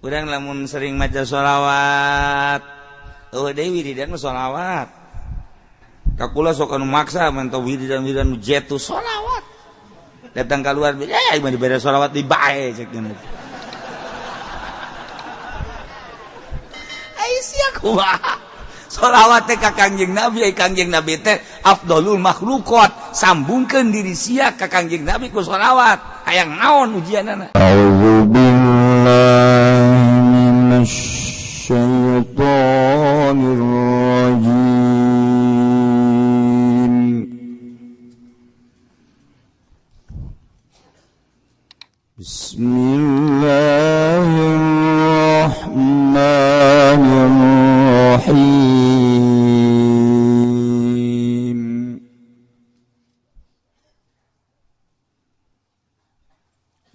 Urang lamun sering maca sholawat, eueuh deui wiridan mah sholawat. Ka kula sok anu maksa mantau wiridan-wiridan nu jetu sholawat. Datang keluar, eh mah dibere sholawat di bae cek cenah. Ai sia kumaha? Sholawat teh ka Kangjeng Nabi, ai Kangjeng Nabi teh afdolul makhluqat. Sambungkeun diri sia ka Kangjeng Nabi ku sholawat. Hayang naon ujianana? A'udzu billahi minasyaitonir rajim. Bismillahirrahmanirrahim.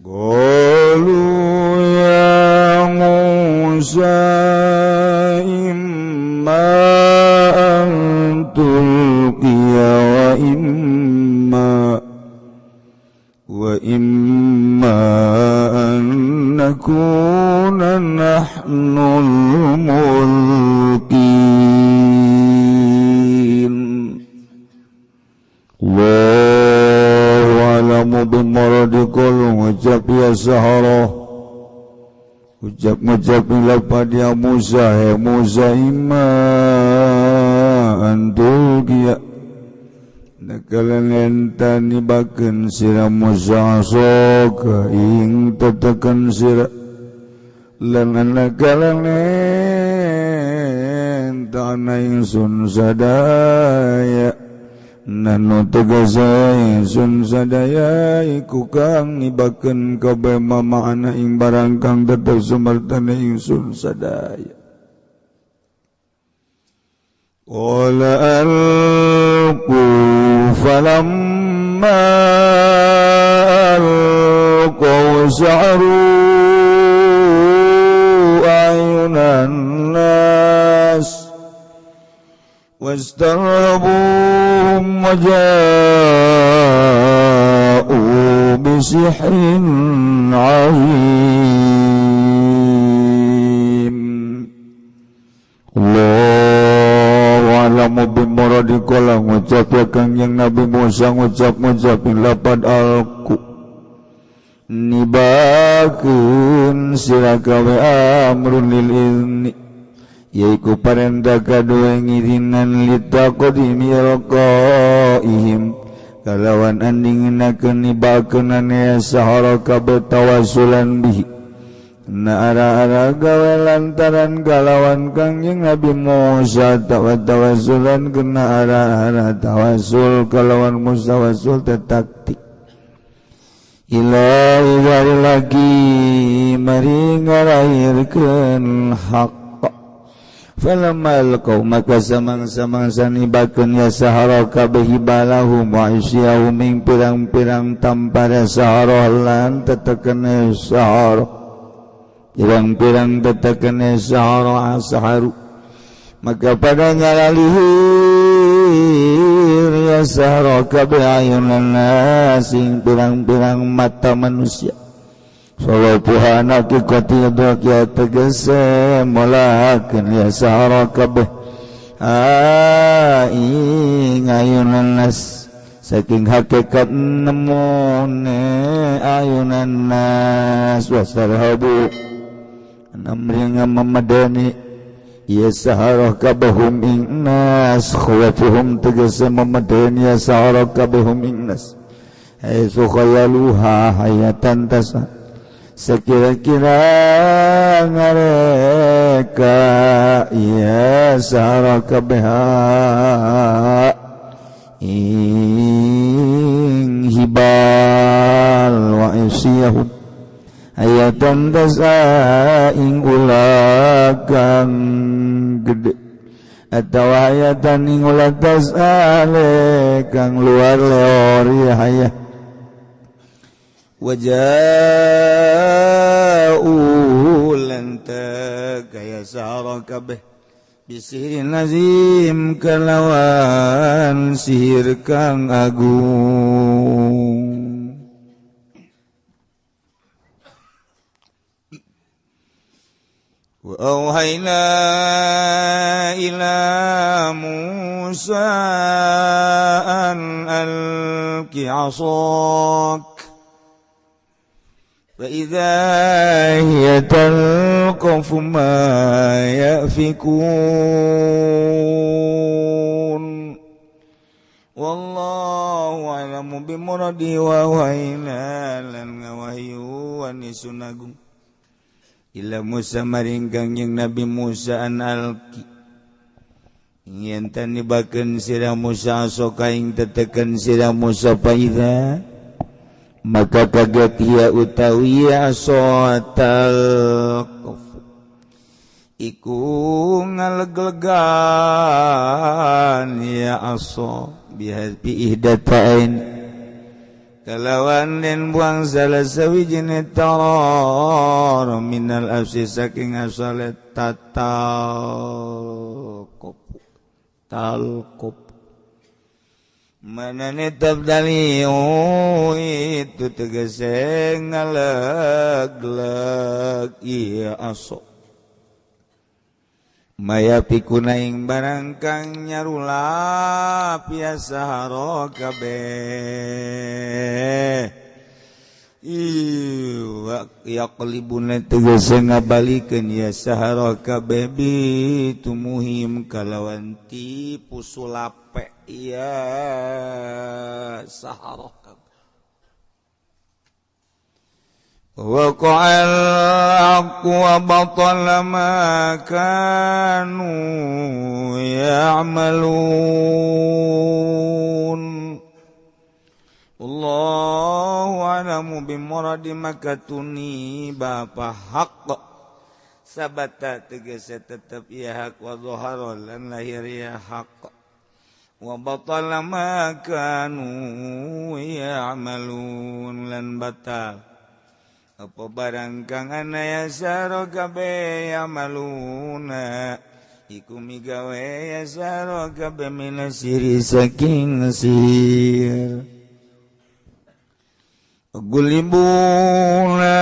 Qalu ya Musa imma an tulqiya wa imma an nakuna nahnul mulkin. Allahu a'lamu bimaradikul ngucap ya sahara ucap ngucap lapad ya Musa ya Musa imma an tulqiya nakalan entani baken sira Musa soka ing teteken sira lan nakalan entana ingsun sadaya nanu tegese ingsun sadaya iku kang nibaken kabeh mamaana ing barang kang tetep sumertane ingsun sadaya. Qala alqu falamma alqaw sa'ru a'yunan nas wastarhabuhum wa ja'u bisihrin 'azim. Allahu bimuradikola ngucap ya Kangjeng Nabi Musa ngucap-ngucap lapad alku nibakeun sira kawe amrun lil izni yaiku parentah kadue ngirinan litaqdimi alqaihim kalawan andinginakeun nibakeunane sahara kabeh tawassulan bihi na ara-ara gawe lantaran kalawan Kangjeng Nabi Musa tawassulan kena ara-ara tawassul kalawan mustawassul tetaktik ila idari lagi mari ngarahirkeun hak falamma alqaw maka samang-samangsa nibakeun ya sahara kabeh hibalahum wa isyahum ing pirang-pirang tampara sahara lan tetekene sahara pirang-pirang tetekene sahara saharu maka pada ngalalihir ya sahara kabeh ayunan asing pirang-pirang mata manusia solopuhana kikoti ya tegese molakeun ya sahara kabeh ing ayunan nas saking hakikat nemune ayunan nas wasarhabu namringa memadani ya saharah kabahum ingnas khawafuhum tegese memadani ya saharah kabahum ingnas haitsu khayaluha hayatan tasa sekira-kira ngareka ya saharah kabaha ing hibal wa isyahum ayatan tasa ing ulah kang gede atau ayatan ing ulah tasa le kang luar leor ya hayah waja'u lan kaya sahara kabeh bisirin lazim kalawan sihir kang agung. Wa auhayna ila Musa an alqi 'asak fa idza hiya talqafu ma yafikun. Wallahu a'lamu bimuradi wa auhayna lan wahyu wa nisunagung ila Musa maring Kangjeng Nabi Musa an alki yen tan nibakeun sira Musa soka ing teteken sira Musa paida maka kaget ia utawi asotal iku ngaleglegan ya aso bihadbi ihdatain kalawan den buang salah sawijine taror minal afsi saking asale tatal kopu talkop manane tabdali itu tegese ngalegleg iya aso maya pikuna ing barang kang nyarulap ya sahara kabeh yaqlibuna tegese ngabalikeun ya sahara kabeh bitumuhim kalawan tipu sulape ya sahara kabeh. وقع الحق وبطل ما كانوا يعملون. الله أعلم بمراد makatuni bapa hak sabata tegese tetep ya hak wa zahara lan lahir ya hak wa batala ma kanu ya'malun lan batal apa barang kang ana ya saro kabeh yamaluna iku migawe ya saro kabeh minasiri saking sihir gulibuna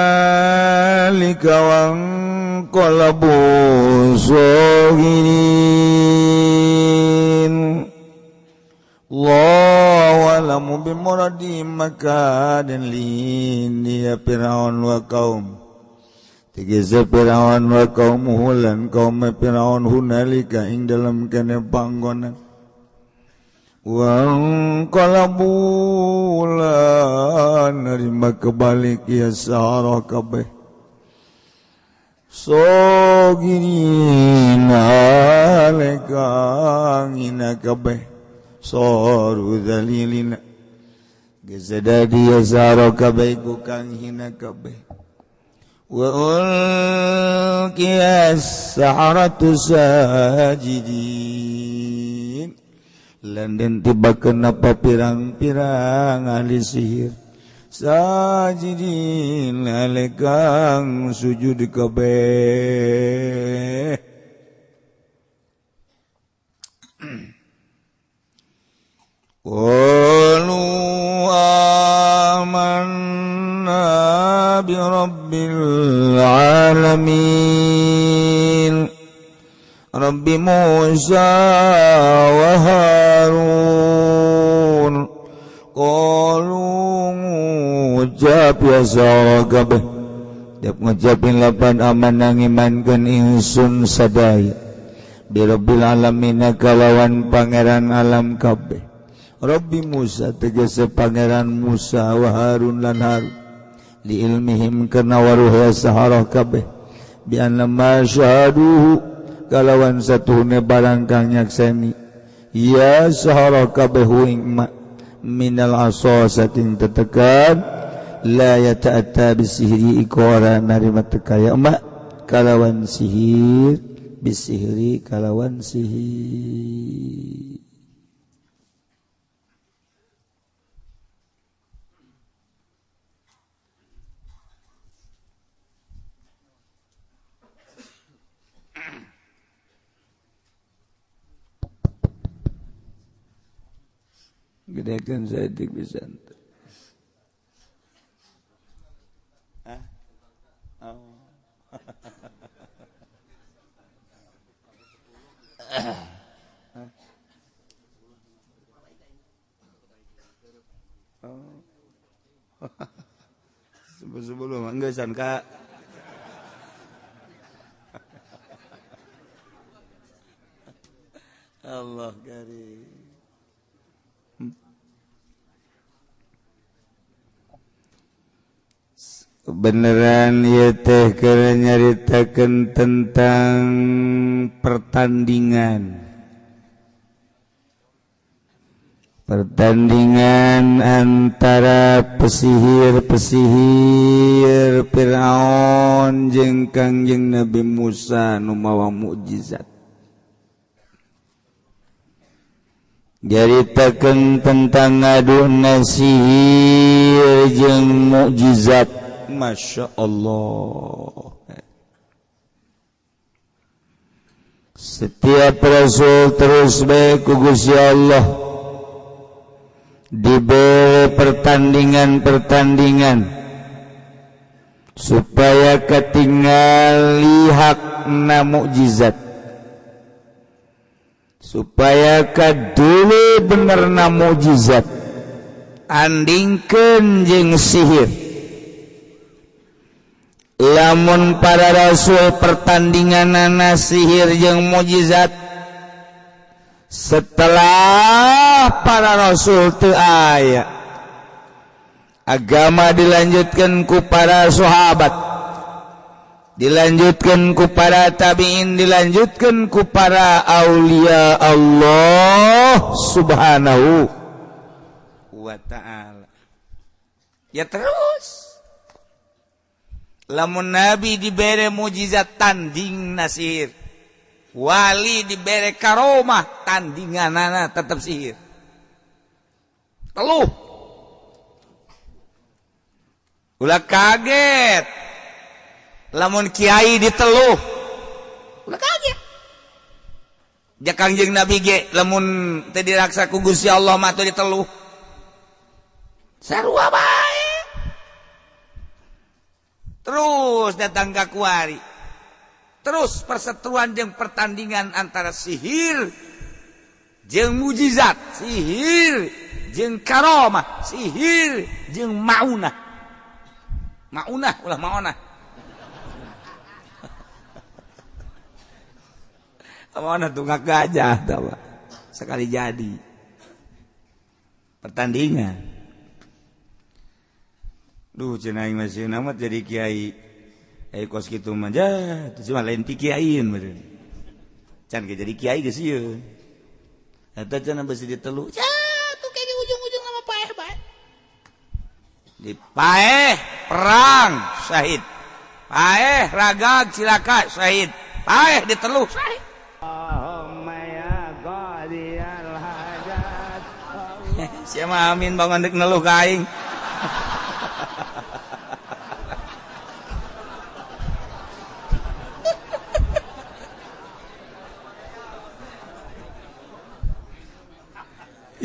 likawang qalabu sogirin. Allahu a'lamu bimuradi maka dan lini ya Fir'aun wa kaum tegese Fir'aun wa kaumuhu lan kaum Fir'aun hunalika ing dalam kene panggonan wa qalabu lan nerima kebalik ya sahara kabeh sogirin aleka ngina kabeh soru dalilina gezadadi ya sahara kabeh ku kang hina kabeh wa ulqiyas saharatu sajidin lan den tibakeun apa pirang-pirang ahli sihir sajidin alekang sujud kabeh. Qalu amanna bi rabbil alamin Rabbi Musa wa Harun. Qalu ngucap ya sara kabeh tiap ngucapin lapan aman ngimankeun ingsun sadaya bi rabbil alamin kalawan pangeran alam kabeh Rabbi Musa tegese pangeran Musa wa Harun lan Harun li ilmihim kana waruh ya sahara kabeh bi anna ma syahaduhu kalawan satuhune barang kang nyakseni ya sahara kabeh ing ma minal asa saking tetekan la yata'atta bisihri iku ora narima teka ya ma kalawan sihir bisihri kalawan sihir. Gedekan saeutik pisan. Hah? Oh. Oh. Sebelum enggak san ka. Allah karim. Beneran ieu teh keur nyaritakeun tentang pertandingan. Pertandingan antara pesihir-pesihir Fir'aun jeung Kangjeng Nabi Musa nu mawa mukjizat. Nyaritakeun tentang ngaduna sihir jeung mukjizat. Masya Allah. Setiap rasul terus bae ku Gusti Allah diberi pertandingan-pertandingan supaya ketinggali hakna mukjizat, supaya kadulu benerna mukjizat andingkeun jeung sihir. Lamun para rasul pertandinganana sihir jeung mukjizat, setelah para rasul teu aya, agama dilanjutkan ku para sahabat, dilanjutkan ku para tabi'in, dilanjutkan ku para aulia Allah subhanahu wa ta'ala. Ya terus lamun nabi dibere mukjizat tanding nasir, wali dibere karomah tandinganana tetap sihir. Teluh. Ulah kaget lamun kiai diteluh, ulah kaget. Ja Kangjeng Nabi ge lamun teu diraksa ku Gusti Allah mah teu diteluh. Sarua bae. Terus datang ka kuari. Terus perseteruan jeung pertandingan antara sihir jeung mujizat, sihir jeung karomah, sihir jeung maunah. Maunah ulah maonah. Maonah tunggak gajah tawa. Sekali jadi. Pertandingan. Duh cenah aing mah sieun amat jadi kiai. Kos kitu mah jah, cuma lain ti kiaiin meureun. Can ge jadi kiai geus sieun. Eta cenah beusi ditelu. Cah, tuh kayaknya ujung-ujung sama paeh bae. Di paeh perang syahid. Paeh ragag cilaka syahid. Paeh ditelu syahid. Allahumma ya qadiyal hajat. Sia mah amin bangun deuk neluh ka aing.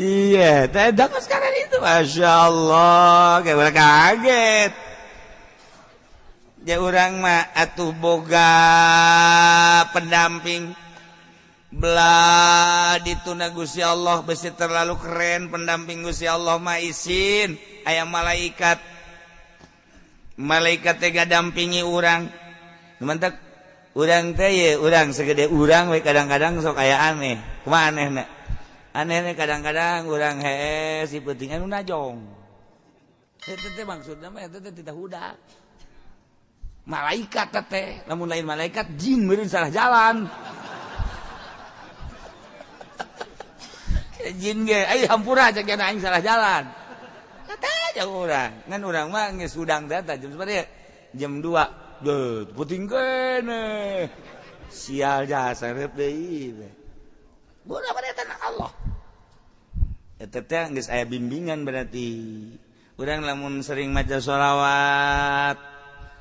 Iya, tidak sekarang itu, masya Allah, kayak orang kaget. Ya orang mah atuh boga pendamping, belah dituna Gusti Allah besi terlalu keren pendamping Gusti Allah mah isin, aya malaikat, malaikat teh dampingi urang. Mantap, urang teh ye, urang segede urang we kadang-kadang sok aya aneh, kumaha anehna? Aneh kadang-kadang urang hees si penting anu najong. Eta teh maksudna mah eta teh tidak huda. Malaikat teh, lamun lain malaikat jin meureun salah jalan. Jin ge ai hampura cek aing salah jalan. Eta aja urang. Ngan urang mah geus hudang teh jam sabaraha? Jam 2. Deuh, penting keneh. Sial jasa reup deui. Bodoh pada tanah Allah. Eta teh geus aya bimbingan berarti. Urang lamun sering maca sholawat,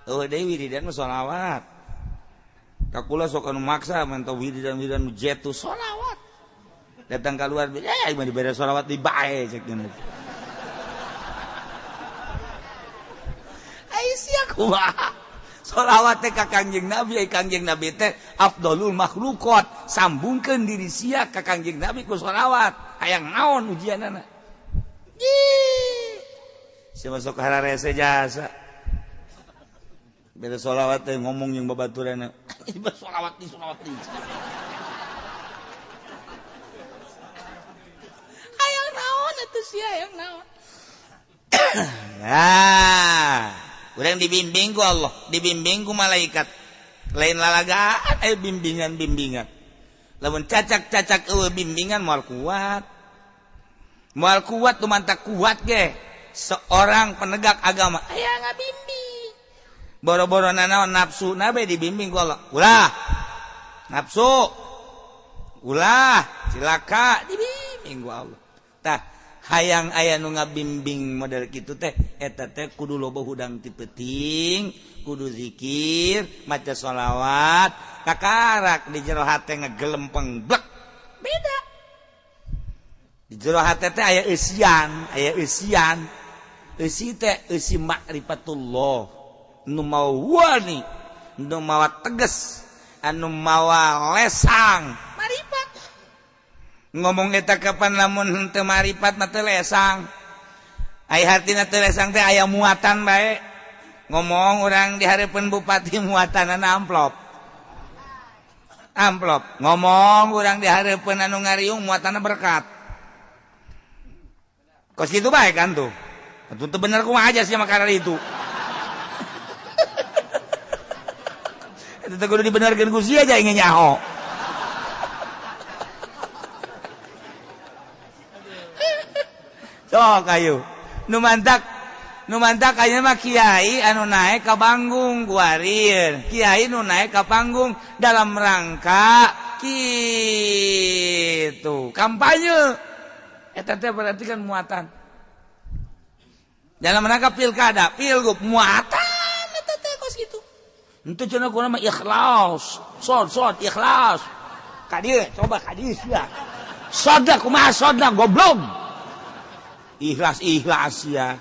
eueuh deui wiridan mah sholawat. Ka kula sok anu maksa mantau wiridan-wiridan nu jetu sholawat. Datang keluar, eh mah dibere sholawat di bae cek geuna. Ai sia kumaha? Sholawat teh ka Kangjeng Nabi, Kangjeng Nabi teh afdolul makhluqat. Sambungkeun diri sia ka Kangjeng Nabi ku sholawat. Hayang naon ujianana? Ih. Sia masuk hararese jasa. Beda sholawat teh ngomong jeung babaturanna. Sholawat di sholawat di. Hayang naon atuh sia hayang naon? Nah, urang dibimbing ku Allah, dibimbing ku malaikat. Lain lalagaan aya bimbingan-bimbingan. Lamun cacak-cacak eueuh bimbingan moal kuat. Moal kuat tumantak kuat ge. Seorang penegak agama aya ngabimbing. Boro-boro nanaon nafsu nabe dibimbing ku Allah. Ulah nafsu. Ulah cilaka dibimbing ku Allah. Tah hayang aya nu ngabimbing model kitu teh eta teh kudu loba hudang ti peuting, kudu zikir, maca sholawat, kakarak di jero hate ngegelempeng blek. Beda. Di jero hate teh aya eusian, aya eusian. Eusi teh eusi makrifatullah. Nu mawa wani, nu mawa tegas, anu mawa lesang, maripat. Ngomong eta kapan lamun henteu maripat mah teu lesang. Ai hartina teu lesang teh aya muatan bae. Ngomong urang di hareupeun bupati muatanana amplop. Amplop. Ngomong urang di hareupeun anu ngariung muatanna berkat. Kos kitu bae kan tuh. Atuh teu bener kumaha aja sia makanan itu. Itu kudu dibenarkeun ku sia aja ingin nyaho. Sok ayo. Nu mantak ayeuna mah kiai anu naek ka panggung kuarir. Kiai nu naek ka panggung dalam rangka kitu kampanye. Eta teh berarti kan muatan. Dalam rangka pilkada, pilgub muatan eta teh kos kitu. Entu cenah kuna mah ikhlas. Sod ikhlas. Ka dieu coba ka dieu sia. Sodna kumaha sodna goblok. Ikhlas ya.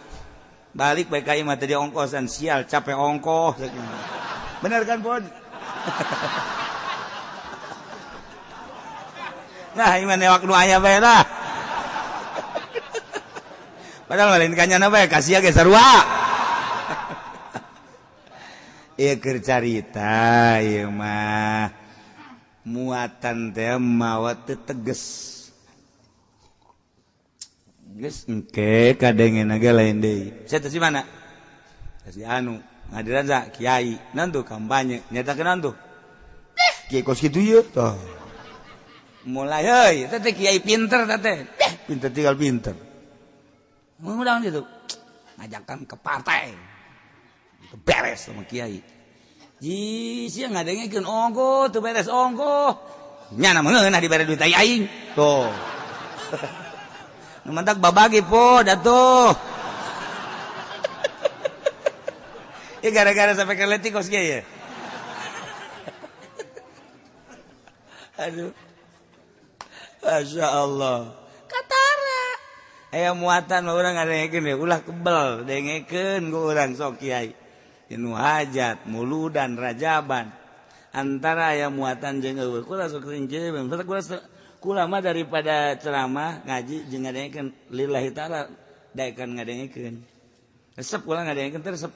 Balik bae ka imah tadi ongkosan sial capek ongkoh. Bener kan, Pon? Nah, imah newak nu aya bae lah. Padahal lain kanyana bae kasih ge sarua. Ieu keur carita ieu mah. Muatan teh mawa teu teges. Geus engke kadengen ge lain deui. Saya teh si mana? Si anu ngadiran sa kiai. Naon tuh kampanye nyatakeun naon tuh? Kiai kos kitu ieu tah. Mulai heuy teh teh kiai pinter teh teh. Pinter tinggal pinter. Ngundang itu ngajakan ke partai. Beres sama kiai. Ji sia ngadengekeun ongkoh teu beres ongkoh. Nyana meunah dibere duit aing. Tuh. Mantak babagi po datuh. Ya gara-gara sampai ke letik kos kieu ya. Aduh. Masya Allah. Katara. Aya muatan urang ngadengekeun we ulah kebel dengekeun ku urang sok kiai. Inu hajat, muludan, rajaban. Antara aya muatan jeung eueuh kula sok rinjeun. Kula kula mah daripada ceramah ngaji jeung ngadengekeun lillahi taala daekan ngadengekeun. Resep kula ngadengekeun teh resep.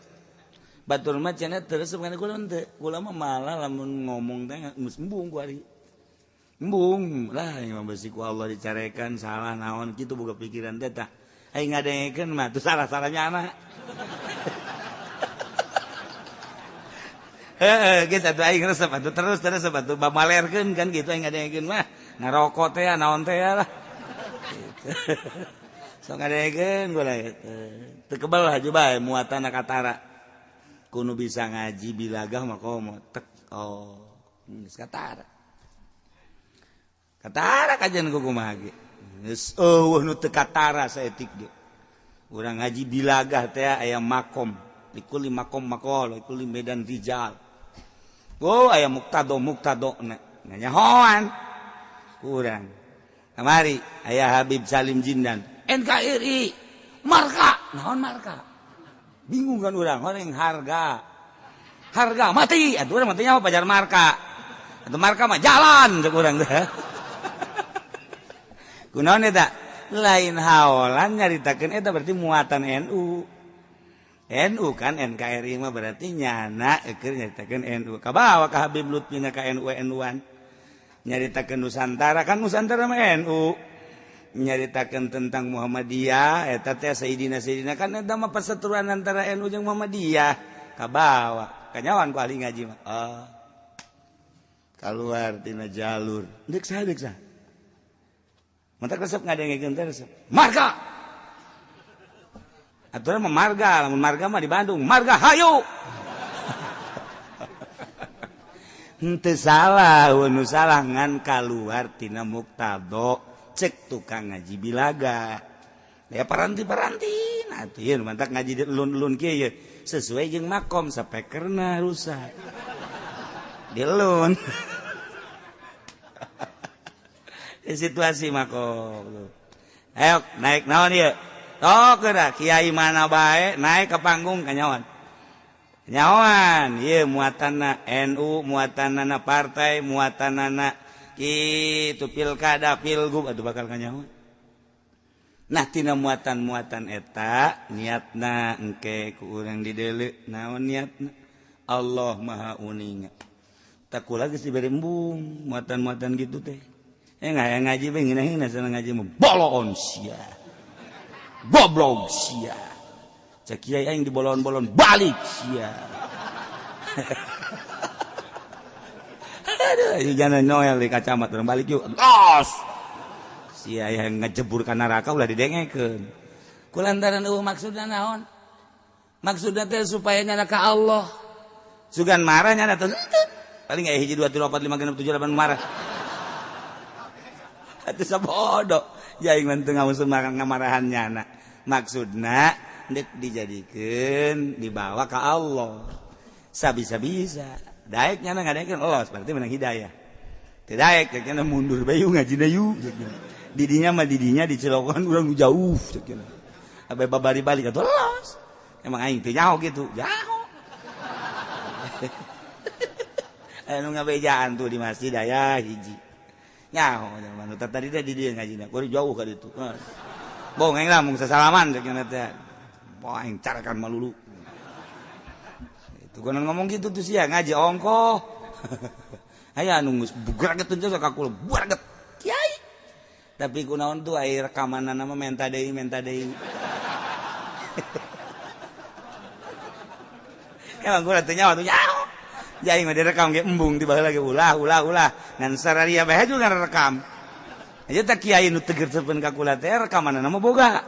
Batur mah cenah teu resep kana kula henteu. Kula mah malah lamun ngomong teh geus embung ku ari. Embung lah ieu mah besi ku Allah dicarekan salah naon kitu boga pikiran teh tah. Aing ngadengekeun mah teu salah-salahnya anak. Heeh, geus atuh aing resep atuh terus resep atuh bamalerkeun kan kitu aing ngadengekeun mah. Ngarokok teh naon teh lah. Sok ngadengekeun gua teu kebel haju bae muatan katara. Kudu bisa ngaji bilagah mah komo tek oh geus katara. Katara kajian ku kumaha ge. Geus eueuh nu teu katara saeutik ge. Urang ngaji bilagah teh aya makom. Likuli makom maqal, likuli medan rijal. Oh aya muktado muktadona. Nganyahoan. Kurang. Kamari aya Habib Salim Jindan. NKRI marka, naon marka? Bingung kan urang, horeng harga. Harga mati atuh urang mah teu nyaho pajar marka. Atuh marka mah jalan cek urang teh. Kunaon eta? Lain haolan nyaritakeun eta berarti muatan NU. NU kan NKRI mah berarti nyana keur nyaritakeun NU. Kabawa ka Habib Lutfi nya ka NU NU-an. Nyaritakeun Nusantara kan Nusantara mah NU. Nyaritakeun tentang Muhammadiyah eta teh Sayyidina Sayyidina kan eta mah perseteruan antara NU jeung Muhammadiyah. Kabawa kanyawan ku ahli ngaji mah. Oh. Kaluar tina jalur. Deuk saha deuk saha. Mantak resep ngadengekeun teh resep. Marga. Aturan mah marga, lamun marga mah di Bandung, marga hayu. Henteu salah, nu salah ngan kaluar tina muktado cek tukang ngaji bilaga. Ya paranti-paranti nah atuh ieu mantak ngaji di elun-elun kieu ye sesuai jeung makom sapekerna rusak. Dilun. Situasi makom. Ayo naik naon ieu? Tok geura kiai mana bae naik ke panggung kanyawan. Nyawan ieu muatanna NU, muatanna partai, muatanna kitu pilkada, pilgub atuh bakal kanyawan. Nah tina muatan-muatan eta niatna engke ku urang dideuleu naon niatna? Allah Maha Uninga. Tak kula geus dibere embung muatan-muatan gitu teh. Ngaji bae ngeunah-ngeunah sana ngaji mah bolon sia. Goblok sia. Cek kiai aing dibolon-bolon balik sia. Aduh, jangan noel di kacamat urang balik yuk. Los. Sia yang ngejebur ka neraka ulah didengekeun. Kulantaran eueuh maksudna naon? Maksudna teh supaya nyana ka Allah. Sugan marah nyana teh. Paling aya 1 2 3 4 5 6 7 8 marah. Atuh sabodo jaing mah teu ngamusuh ngamarahan nyana. Maksudna deuk dijadikeun dibawa ka Allah. Sabisa-bisa. Daek nyana ngadekeun los berarti menang hidayah. Teu daek cek nyana mundur bae yuk ngajina yuk. Didinya mah didinya dicelokan urang jauh cek nyana. Abe babari balik atuh los. Emang aing teu nyaho kitu, nyaho. Anu ngabejaan tuh di masjid aya hiji. Nyaho zaman tadi teh di dieu ngajina, kudu jauh ka ditu. Bohong aing lah mung sasalaman cek nyana teh. Boh aing carakan malulu. Itu konon ngomong gitu tuh sia ngaji ongkoh. Aya anu geus bugraget teh ka kula bugraget. Kiai. Tapi kunaon tuh aya rekamanna mah menta deui menta deui. Emang kula teh nyaho tuh nyaho. Jaing mah direkam ge embung di baheula ge ulah ulah ulah ngan sararia bae juga rekam. Aja teh kiai nu teger sepen ka kula teh rekamanna mah boga.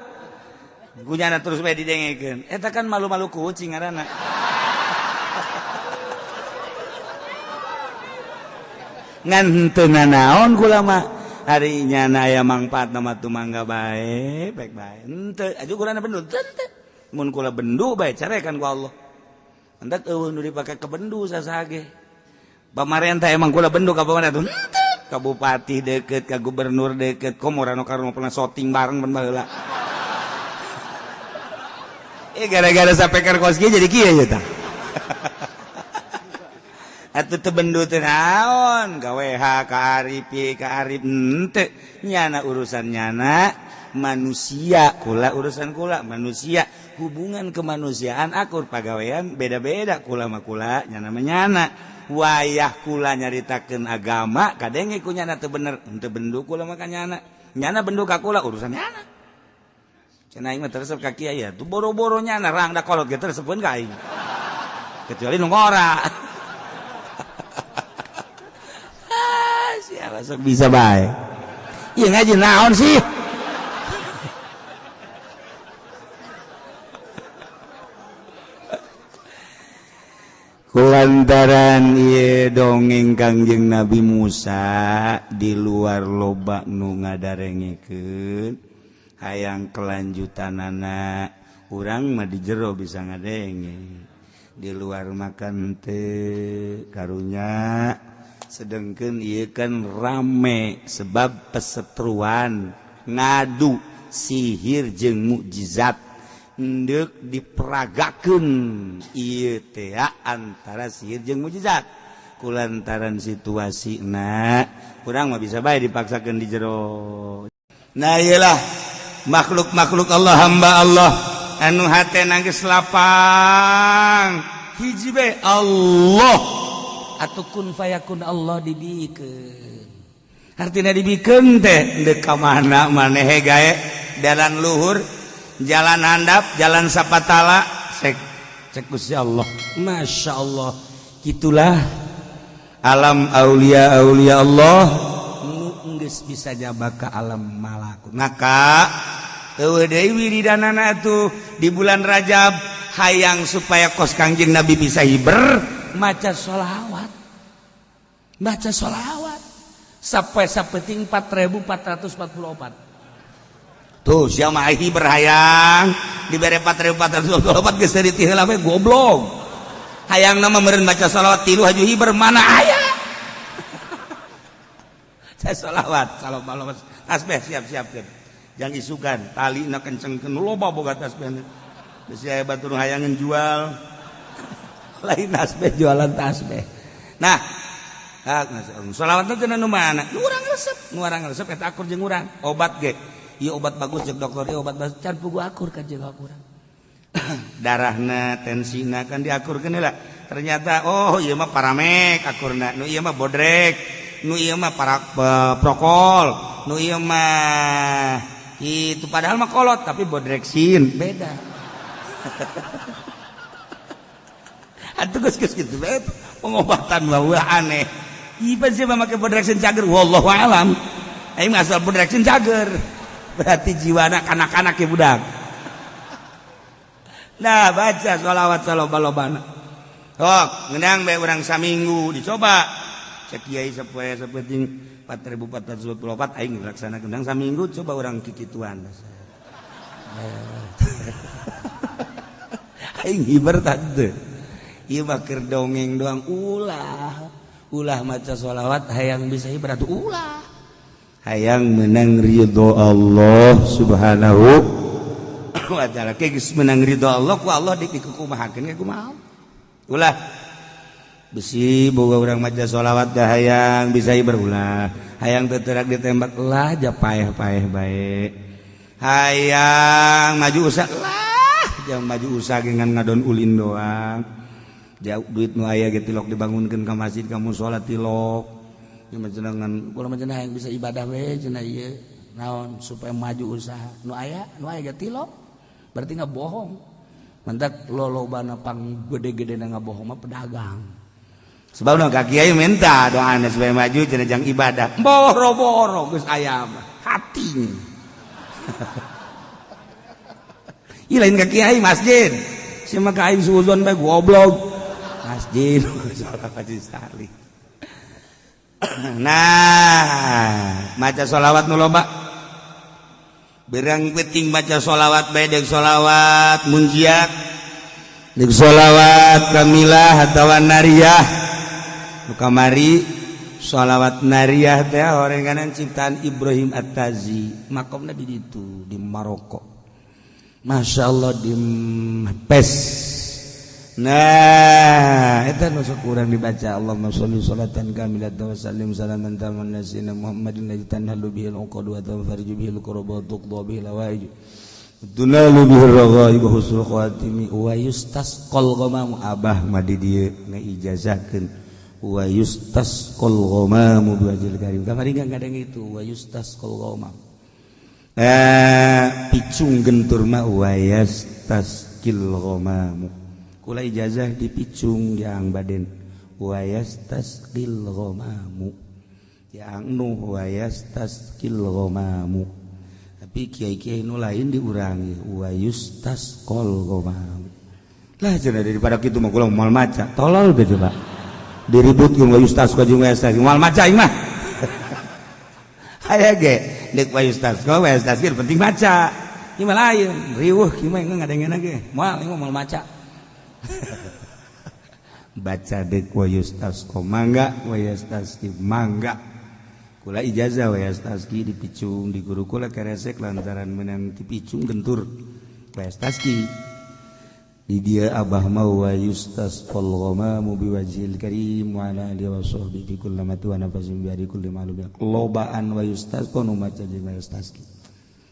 Kunyana terus bae didengekeun. Eta kan malu-malu kucing ngaranna. Ngan henteu nanaon kula mah. Ari nyana aya mangfaatna mah tumangga bae, baik bae. Henteu aju kulana bendu teu. Mun kula bendu bae carekan ku Allah. Entak eueuh nu dipake ke bendu sasage. Pamarentah emang kula bendu ka pamarentah henteu. Ka bupati deket, ka gubernur deket, komo rano karno pernah syuting bareng ban baheula. Gara-gara sapeker kos kieu jadi kieu ye tah. Atuh teu bendu teh naon, ka WH, ka Arif, ka Arif henteu. Nyana urusan nyana manusia, kula urusan kula manusia. Hubungan kemanusiaan akur pagawean beda-beda kula mah kula nyana mah nyana. Wayah kula nyaritakeun agama kadenge ku nyana teu bener, henteu bendu kula mah ka nyana. Nyana bendu ka kula urusan nyana. Cenah aing mah teresep ka kiai ya, tuh boro-boro nyana rangda kolot ge teresepeun ka aing. Kecuali nu ngora. Ah, siapa sok bisa bae. Ieu ngaji naon sih? Kulantaran ieu dongeng Kangjeng Nabi Musa di luar loba nu ngadarengekeun hayang kelanjutanana urang mah di jero bisa ngadenge di luar makan teu karunya sedengkeun ieu kan rame sebab pesetruan ngadu sihir jeung mukjizat Ndek diperagakeun ieu teh antara sihir jeung mukjizat kulantaran situasina kurang mah bisa bae dipaksakeun di jero. Nah iyalah makhluk-makhluk Allah, hamba Allah anu hatena geus lapang hiji bae Allah atuh kun fayakun Allah dibikeun. Artina dibikeun teh deuk ka mana maneh gae, jalan luhur, jalan handap, jalan sapatala, cek cek Gusti Allah. Masya Allah, gitulah alam aulia aulia Allah nu geus bisa jaba ka alam malakut. Maka eueuh deui wiridanana atuh di bulan Rajab, hayang supaya kos Kangjeng Nabi bisa hiber, maca sholawat, baca sholawat sampai sapeting 4444. Tuh siapa hiber hayang dibere 4444 geus dari ti heula we goblok. Hayang nama meureun maca sholawat tilu haju hiber, mana aya. Saya sholawat salam tasbih siap-siap siap. Jangan isukan tali na kencengkeun loba boga tasbih. Besi aya batur hayangan jual. Lain tasbih jualan tasbih. Nah, sholawat teh nu mana? Nu urang resep, nu urang resep eta akur jeung urang. Obat ge ieu obat bagus jeung dokter, ieu obat bagus can pugu akur ka jeung urang. Darahna, tensina kan diakurkeun heula. Ternyata oh ieu mah paramek akurna, nu ieu mah bodrek, nu ieu mah para prokol, nu ieu mah itu padahal mah kolot tapi bodreksin beda. Atuh geus geus kitu bae pengobatan mah aneh. Ieu sih mah make bodreksin cager, wallahu alam. Aing asal bodreksin cager. Berarti jiwana kanak-kanak ya budak. Nah baca sholawat saloba-lobana. Sok ngeunang bae urang saminggu dicoba. Cek kiai sapoe sapenting 4424 aing laksanakeun ngeunang saminggu coba urang kikituan. Aing hiber tante. Ieu mah keur dongeng doang, ulah. Ulah maca sholawat hayang bisa hiber atuh ulah. Hayang menang ridho Allah Subhanahu wa ta'ala. Geus menang ridho Allah ku Allah dik dikukumahakeun ge kumaha. Ulah besi boga urang maca sholawat dah hayang bisa hiber ulah. Hayang teu terak ditembak lah ja paeh-paeh bae. Hayang maju usaha lah jangan maju usaha dengan ngadon ulin doang. Jauh duit nu aya ge tilok dibangunkeun ka masjid ka musala tilok. Dengan kula mah cenah hayang bisa ibadah we cenah ieu naon supaya maju usaha nu aya ge tilok berarti ngabohong. Mantak lolobana pang gede-gede na ngabohong mah pedagang. Sebab nu ka kiai minta doana supaya maju cenah jang ibadah. Boro-boro geus aya mah hati. Ieu lain ka kiai masjid. Sia mah ka aing suuzon bae goblok. Masjid salat haji salih. Nah, maca sholawat nu loba. Berang penting maca sholawat bae deuk sholawat munjiat, deuk sholawat kamilah atawa nariyah. Nu kamari sholawat nariyah teh horenganan ciptaan Ibrahim At-Tazi, makomna di ditu di Maroko. Masya Allah di Pes. Nah, eta nu sok urang dibaca Allahumma sholli sholatan kamilatan wa sallim salaman taman ala sayyidina Muhammadin alladzi tanhalu bihil uqad wa tanfariju bihil kurab wa tuqda bihil hawaij tunalu bihir raghaib wa husnul khatimi wa yustasqal ghamamu. Abah mah di dieu ngaijazahkeun wa yustasqal ghamamu bi wajhil karim. Kamari ngadeng itu wa yustasqal ghamam. Picung gentur mah wa yastasqil ghamamu. Kula ijazah dipicung yang baden wayastasqil ghamamu yang nuh wayastasqil ghamamu, tapi kiai-kiai nu lain diurangi wayustasqol ghamamu. Lah cenah daripada kitu mah kula moal maca tolol teh coba diributkeun wayustasqa jeung wayastasqil moal maca aing mah. Aya ge deuk wayustasqa wayastasqil penting maca ieu mah lain riweuh kieu mah ngadengena ge moal ieu mah moal maca. Baca dek wayustasqa mangga wayastasqi mangga. Kula ijazah wayastasqi dipicung di guru kula keresek lantaran menang dipicung gentur. Wa yastaski di dia abah mau wa yustasqal ghamamu biwajhil karim wa ala alihi wa sahbihi bi kulli mati wa nafasin bi kulli ma'lum. Lobaan wa yustasqa nu maca jeung wa yastaski.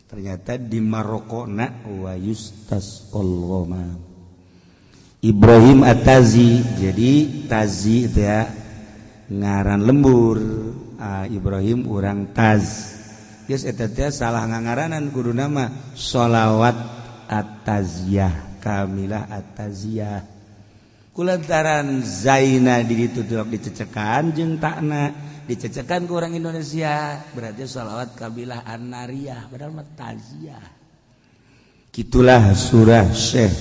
Ternyata di Maroko na wa yustasqal ghamam. Ibrahim At-Tazi, jadi Tazi itu ya ngaran lembur. Ah, Ibrahim urang Taz. Geus eta teh salah ngangaranan, kudu nama sholawat At-Taziyah, Kamilah At-Taziyah. Kulantaran Zaina di ditu dicecekan jeung takna dicecekan ku orang Indonesia, berarti sholawat Kabilah An-Nariyah, padahal mah Taziyah. Gitulah surah Syekh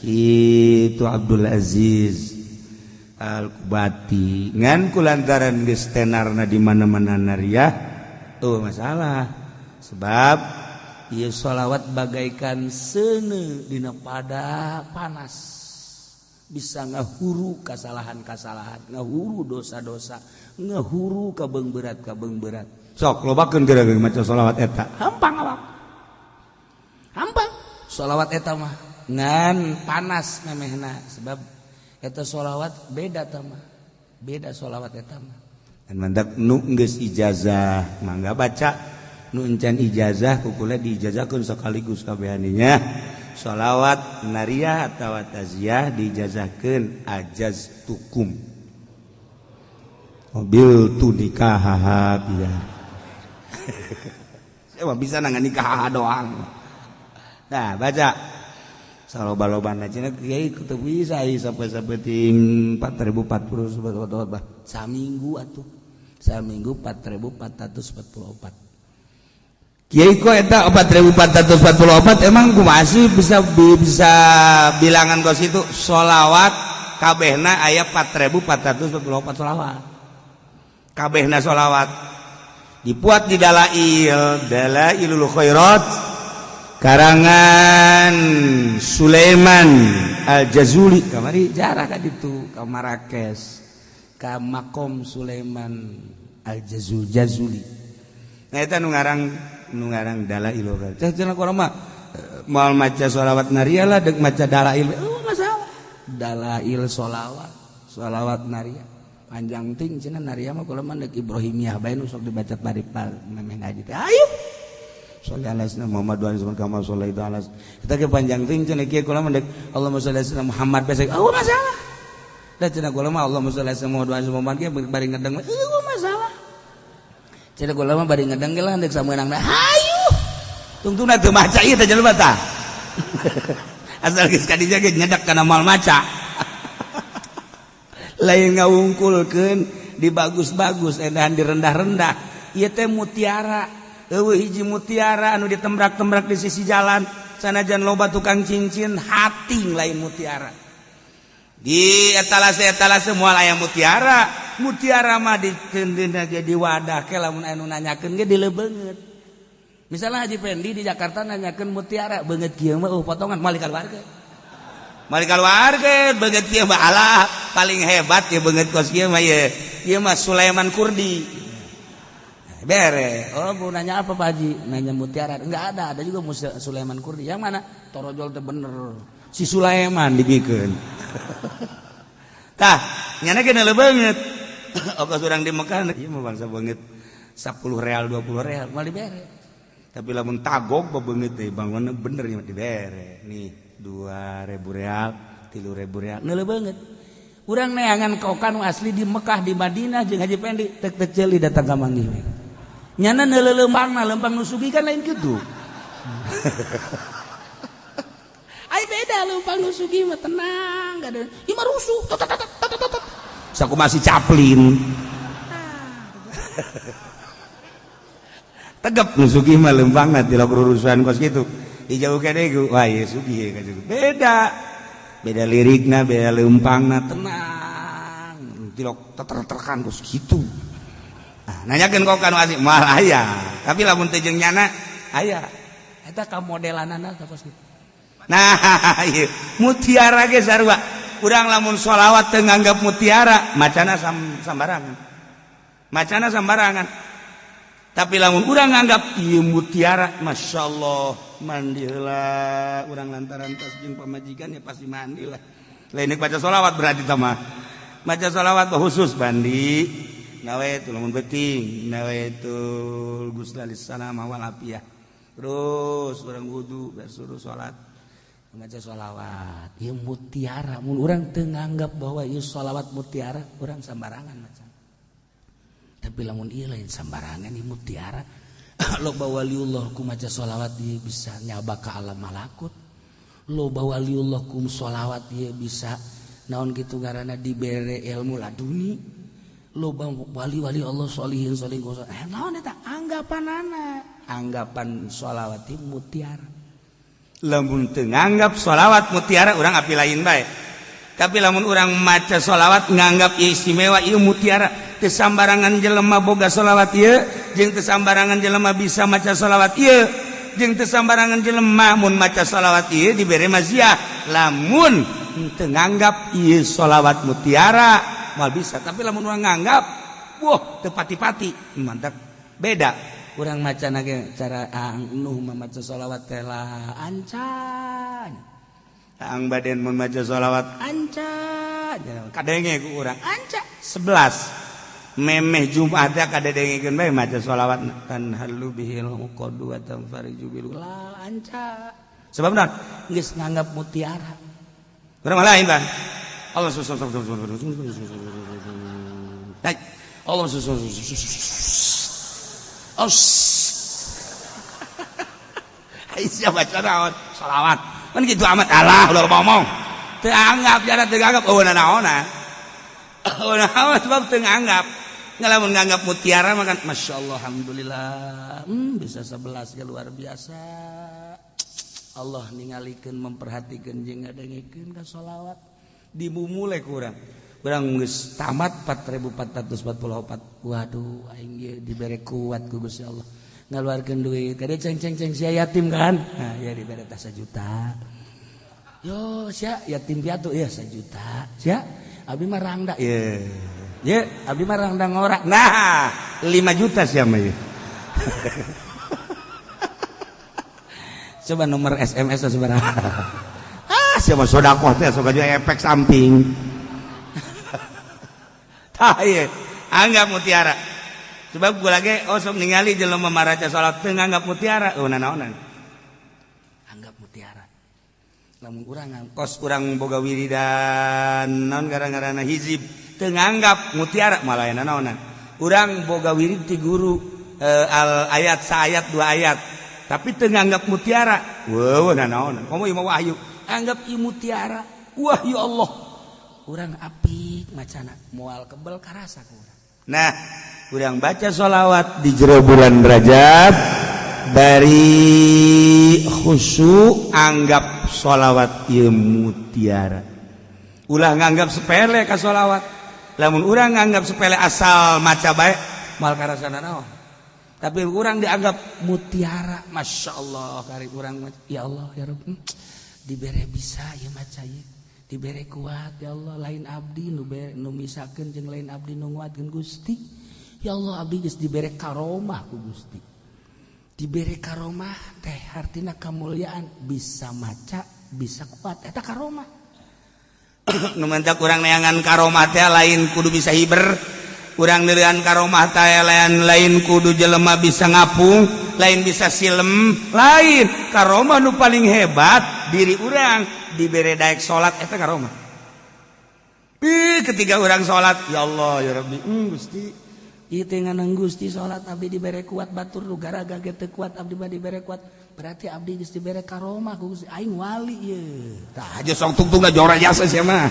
itu Abdul Aziz Al-Kubati. Ngan kulantaran geus tenarna di mana-mana nariyah, oh masalah, sebab ieu sholawat bagaikan seuneu dina pada panas, bisa ngahuru kasalahan-kasalahan, ngahuru dosa-dosa, ngahuru kabeung berat kabeung berat. Sok lobakeun geura maca sholawat eta, hampang awak, hampang sholawat eta mah. Ngan panas memehna, sebab eta sholawat beda tah mah, beda sholawat eta mah. Dan mantak nu geus ijazah mangga baca, nu encan ijazah kukula diijazahkeun sekaligus kabehaninya. Sholawat nariyah atawa taziyah diijazahkeun, ajaz tukum mobil tu nikah ya. Saya mah bisa nangan nikah doang. Nah, baca saloba-lobana cenah kiai teu bisa sampai sapeting 4040 bah saminggu atuh, saminggu 4444. Kiai kok eta 4444 emang kumaha sih bisa bisa bilangan kos itu? Sholawat kabehna aya 4444 sholawat kabehna. Sholawat dibuat di Dalail, Dalailul Khairat karangan Sulaiman Al-Jazuli. Kamari jarah ka ditu ka Marrakesh, ka makom Sulaiman Al-Jazul Jazuli. Nah, eta nu ngarang, nu ngarang Dalailul Khairat. Teh cenah urang mah moal maca sholawat nariyah lah, deuk maca dalail. Oh, masalah dalail sholawat, sholawat nariyah panjang ting cenah. Nariyah mah kula mah deuk Ibrahimiyah bae nu sok dibaca bari memeh ngaji teh. Ayo sholli ala sayyidina Muhammad wa ala kama shallaita ala kita ke panjang ting cenah. Kieu kula mah deuk Allahumma sholli ala sayyidina Muhammad bae. Oh, masalah da cenah kula mah Allahumma sholli ala sayyidina Muhammad wa ala Muhammad ge bari ngedeng. Oh, masalah cenah kula mah bari ngedeng ge lah deuk sameunangna. Hayu tungtungna teu maca ieu teh jelema tah, asal geus ka dinya ge nyedak kana moal maca. Lain ngawungkulkeun, dibagus-bagus edahan, direndah-rendah. Ieu teh mutiara, eueuh hiji mutiara anu ditembrak-tembrak di sisi jalan. Sanajan loba tukang cincin hating, lain mutiara di etalase etalase moal aya mutiara. Mutiara mah dikeundeuna ge di wadah ke, lamun anu nanyakeun ge dilebeungeut. Misalnya Haji Pendi di Jakarta nanyakeun mutiara beungeut kieu mah, oh potongan moal dikaluarkeun, moal dikaluarkeun. Beungeut kieu mah, alah paling hebat ya beungeut kos kieu mah, ye ieu mah Sulaiman Kurdi bere. Oh, mau nanya apa, Pak Haji? Nanya mutiara. Enggak ada, ada juga Sulaiman Kurdi. Yang mana? Torojol teh bener si Sulaiman dibikeun. Tah nyana ge banget. Ongkos urang di Mekah ieu mah bangsa banget 10 real, 20 real moal dibere. Tapi lamun tagok bebeungeut teh bangun bener ya dibere nih 2000 real, 3000 real, neuleuh banget. Urang neangan kokan asli di Mekah, di Madinah jeung Haji Pendi tek tek ceuli datang ka manggih nyana neuleuh lempangna, lempang nu sugih kan lain kitu. Ai beda lempang nu sugih mah tenang, gak ada. Ieu mah rusuh. Tot tot tot tot tot. Saku masih Chaplin. Tegap nu sugih mah lempangna tilok rurusuhan kos kitu. Dijauh kene ku, wah ieu sugih ka beda. Beda lirikna, beda lempangna, tenang. Tilok teter-terkan kos kitu. Nah, nanyakeun kok kanu asli moal aya. Tapi lamun teu jeung nyana aya. Eta ka modelanana teh kos kitu. Nah, ieu mutiara ge sarua. Urang lamun sholawat teu nganggap mutiara, macana sambarangan. Macana sambarangan. Tapi lamun urang nganggap ieu mutiara, Masya Allah, mandi heula urang lantaran tas jeung pamajikan ya pasti mandi lah. Lain baca sholawat berarti mah. Baca sholawat khusus mandi. Nawaitu lamun beuting, nawaitul ghusla lissalama wal afiyah. Terus urang wudu suruh salat. Maca sholawat. Ieu mutiara mun urang teu nganggap bahwa ieu sholawat mutiara, urang sambarangan maca. Tapi lamun ieu lain sambarangan ieu mutiara. Loba waliullah ku maca sholawat ieu bisa nyaba ka alam malakut. Loba waliullah ku sholawat ieu bisa naon kitu ngaranna dibere ilmu laduni. Loba wali-wali Allah sholihin sholihin naon eta anggapanana, anggapan sholawat ieu mutiara. Lamun teu nganggap sholawat mutiara urang api lain bae. Tapi lamun urang maca sholawat nganggap istimewa ieu mutiara, teu sambarangan jelema boga sholawat ieu, jeung teu sambarangan jelema bisa maca sholawat ieu, jeung teu sambarangan jelema mun maca sholawat ieu dibere maziah. Lamun teu nganggap ieu sholawat mutiara moal bisa. Tapi lamun urang nganggap, wah teu pati-pati, mantap beda. Urang maca ge cara Ang Nuh maca sholawat teh lah ancan. Ang Baden mun maca sholawat anca, kadenge ku urang anca 11 memeh Jumat teh kadengekeun bae maca sholawat tanhallu bihil uqadu wa tanfariju bil la anca. Sebab naon? Geus nganggap mutiara. Urang mah lain, Bang. Allah Allah siapa baca naon sholawat kan gitu amat Allah udah ngomong teu anggap jara teu anggap eueuh naonna eueuh naon sebab teu nganggap. Ngalamun nganggap mutiara mah kan masyaallah alhamdulillah, bisa 11 ya luar biasa. Allah ningalikeun memperhatikeun jeung ngadengekeun ka sholawat dimumule ku urang. Urang geus tamat 4444. Waduh, aing ge dibere kuat ku Gusti Allah. Ngaluarkeun duit kade ceng ceng ceng sia yatim kan. Nah, ya dibere tah 1 juta. Yo sia yatim piatu ya 1 juta. Sia abdi mah rangda ye. Ye abdi mah rangda ngorak. Nah, 5 juta sia mah ye. Coba nomor SMS sabaraha. Ah, sia mah sedekah teh sok aya efek samping. Tah ieu anggap mutiara. Sebab gua lagi oh sok ningali jelema maraca salat teu nganggap mutiara, oh nanaonan. Anggap mutiara. Lamun urang kos urang boga wiridan naon gara-garana hizib teu nganggap mutiara malah nanaonan. Urang boga wirid ti guru al ayat saayat dua ayat tapi teu nganggap mutiara. Weuh nanaonan. Komo ieu mah wahyu. Anggap ieu mutiara. Wah ya Allah. Urang apik macana moal kebel karasa ku urang. Nah, urang baca sholawat di jero bulan Rajab dari khusyuk anggap sholawat ieu mutiara. Ulah nganggap sepele ka sholawat. Lamun urang nganggap sepele asal maca bae moal karasa naon. Tapi urang dianggap mutiara, Masya Allah kari urang ya Allah ya Rabb, dibere bisa ieu maca ieu. Dibere kuat ya Allah lain abdi nu nu misakeun jeung lain abdi nu nguatkeun Gusti. Ya Allah abdi geus dibere karomah ku Gusti. Dibere karomah teh hartina kamuliaan bisa maca bisa kuat eta karomah. Nu mantak urang neangan karomah teh lain kudu bisa hiber. Urang neuleuan karomah teh lain kudu jelema bisa ngapung, lain bisa silem, lain. Karomah nu paling hebat diri urang dibere daek salat eta karomah. Ketika urang salat ya Allah ya Rabbi, Gusti ieu teh nganang Gusti salat abdi dibere kuat batur nu garaga ge teu kuat abdi mah dibere kuat berarti abdi geus dibere karomah ku Gusti aing wali ieu. Tah aja sok tungtung jora jasa sia mah.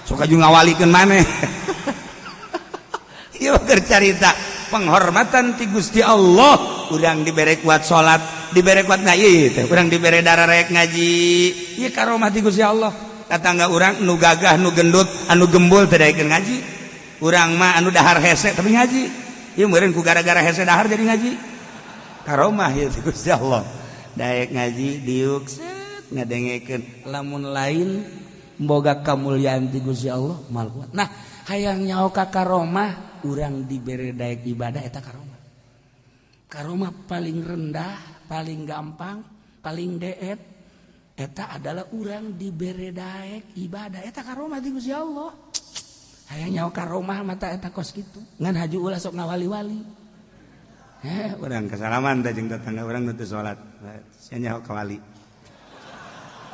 Sok aju ngawalikeun maneh. Ieu keur carita penghormatan ti Gusti Allah urang dibere kuat salat dibere kuat ngaji teh urang dibere darah rek ngaji ieu karomah ti Gusti Allah. Tatangga urang nu gagah nu gendut anu gembul teu daekeun ngaji urang mah anu dahar hese tapi ngaji ieu meureun ku gara-gara hese dahar jadi ngaji karomah ieu ti Gusti Allah. Daek ngaji diuk set ngadengekeun lamun lain boga kamulyaan ti Gusti Allah mal kuat. Nah hayang nyaho ka karomah urang dibere daek ibadah eta karomah. Karomah paling rendah, paling gampang, paling deet eta adalah urang dibere daek ibadah, eta karomah ti Gusti Allah. Hayang nyaho karomah mata eta kos kitu. Ngan haju ulah sok ngawali-wali. Urang kesalaman teh jeung tetangga urang nu teu salat. Sia nyaho ka wali.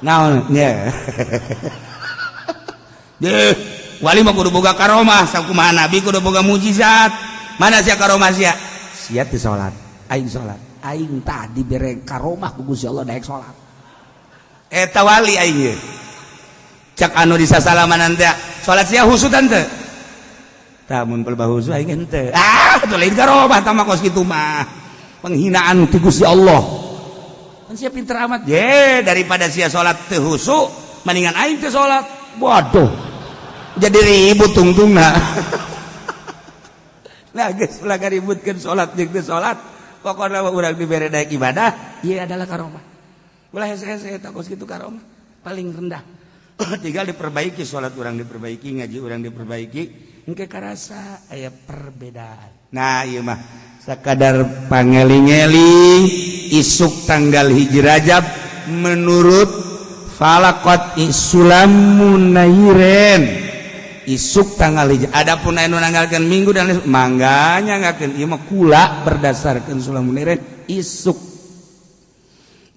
Naon nya? Deh, wali mah kudu boga karomah, sakumaha nabi kudu boga mukjizat. Mana sia karomah sia? Sia teu salat, aing salat. Aing tah dibere karomah ku Gusti Allah daek salat. Eta wali aing ye. Cak anu disasalamanan teh, salat sia husu tante. Tah mun pelbah husu aing henteu. Ah, teu lain karomah tah mah kos kitu mah. Penghinaan ti Gusti Allah. Kan sia pinter amat. Ye, daripada sia salat teu husu, mendingan aing teu salat. Waduh. Jadi ribut tungtungna. Nah, geus ulah ributkeun salat jeung teu salat. Pokokna mah urang dibere daek ibadah, ieu adalah karomah. Ulah hese-hese eta kos kitu karomah paling rendah. Tinggal diperbaiki salat urang diperbaiki, ngaji urang diperbaiki, engke karasa aya perbedaan. Nah, ieu mah sakadar pangeling-eling isuk tanggal 1 Rajab menurut falakot Sulamun Nairen, isuk tanggal 1. Adapun anu nanggalkeun Minggu dan mangga nyanggakeun, ieu mah kula berdasarkan Sulamun Nairen isuk,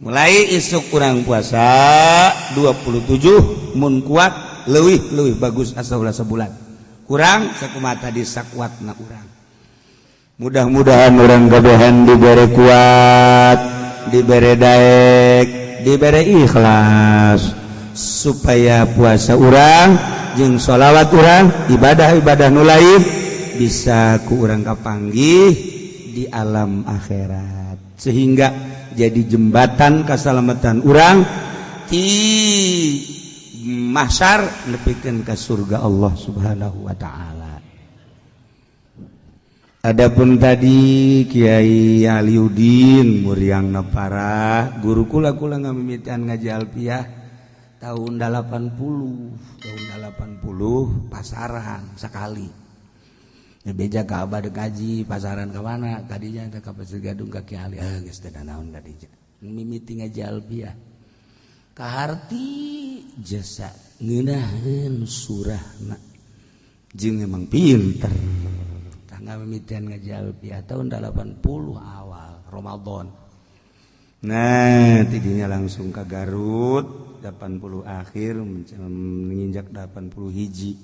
mulai isuk kurang puasa 27 mun kuat, leuwih leuwih bagus asa ulah sebulan kurang sakumaha tadi sakuatna urang. Mudah-mudahan urang kabehan dibere kuat, dibere daek, dibere ikhlas supaya puasa urang jeung sholawat urang, ibadah-ibadah nu lain bisa ku urang kapanggih di alam akhirat sehingga jadi jembatan keselamatan urang di mahsyar nepikeun ka surga Allah Subhanahu wa taala. Adapun tadi Kiai Aliudin muriang parah guru kula, kula ngamimitian ngaji alfiah tahun 80, tahun 80 pasaran sekali. Ya, beja ka abah dek ngaji pasaran ke mana tadinya teh ka Pasir Gadung ka Kiai Ali. Ah, geus teu naon kadinya mimiti ngaji alfiah kaharti jasa ngeunaheun surahna jeung emang pinter. Tanggal mimitian ngaji alfiah tahun 80 awal Ramadan. Nah, tidinya langsung ke Garut 80 akhir menginjak 80 hiji.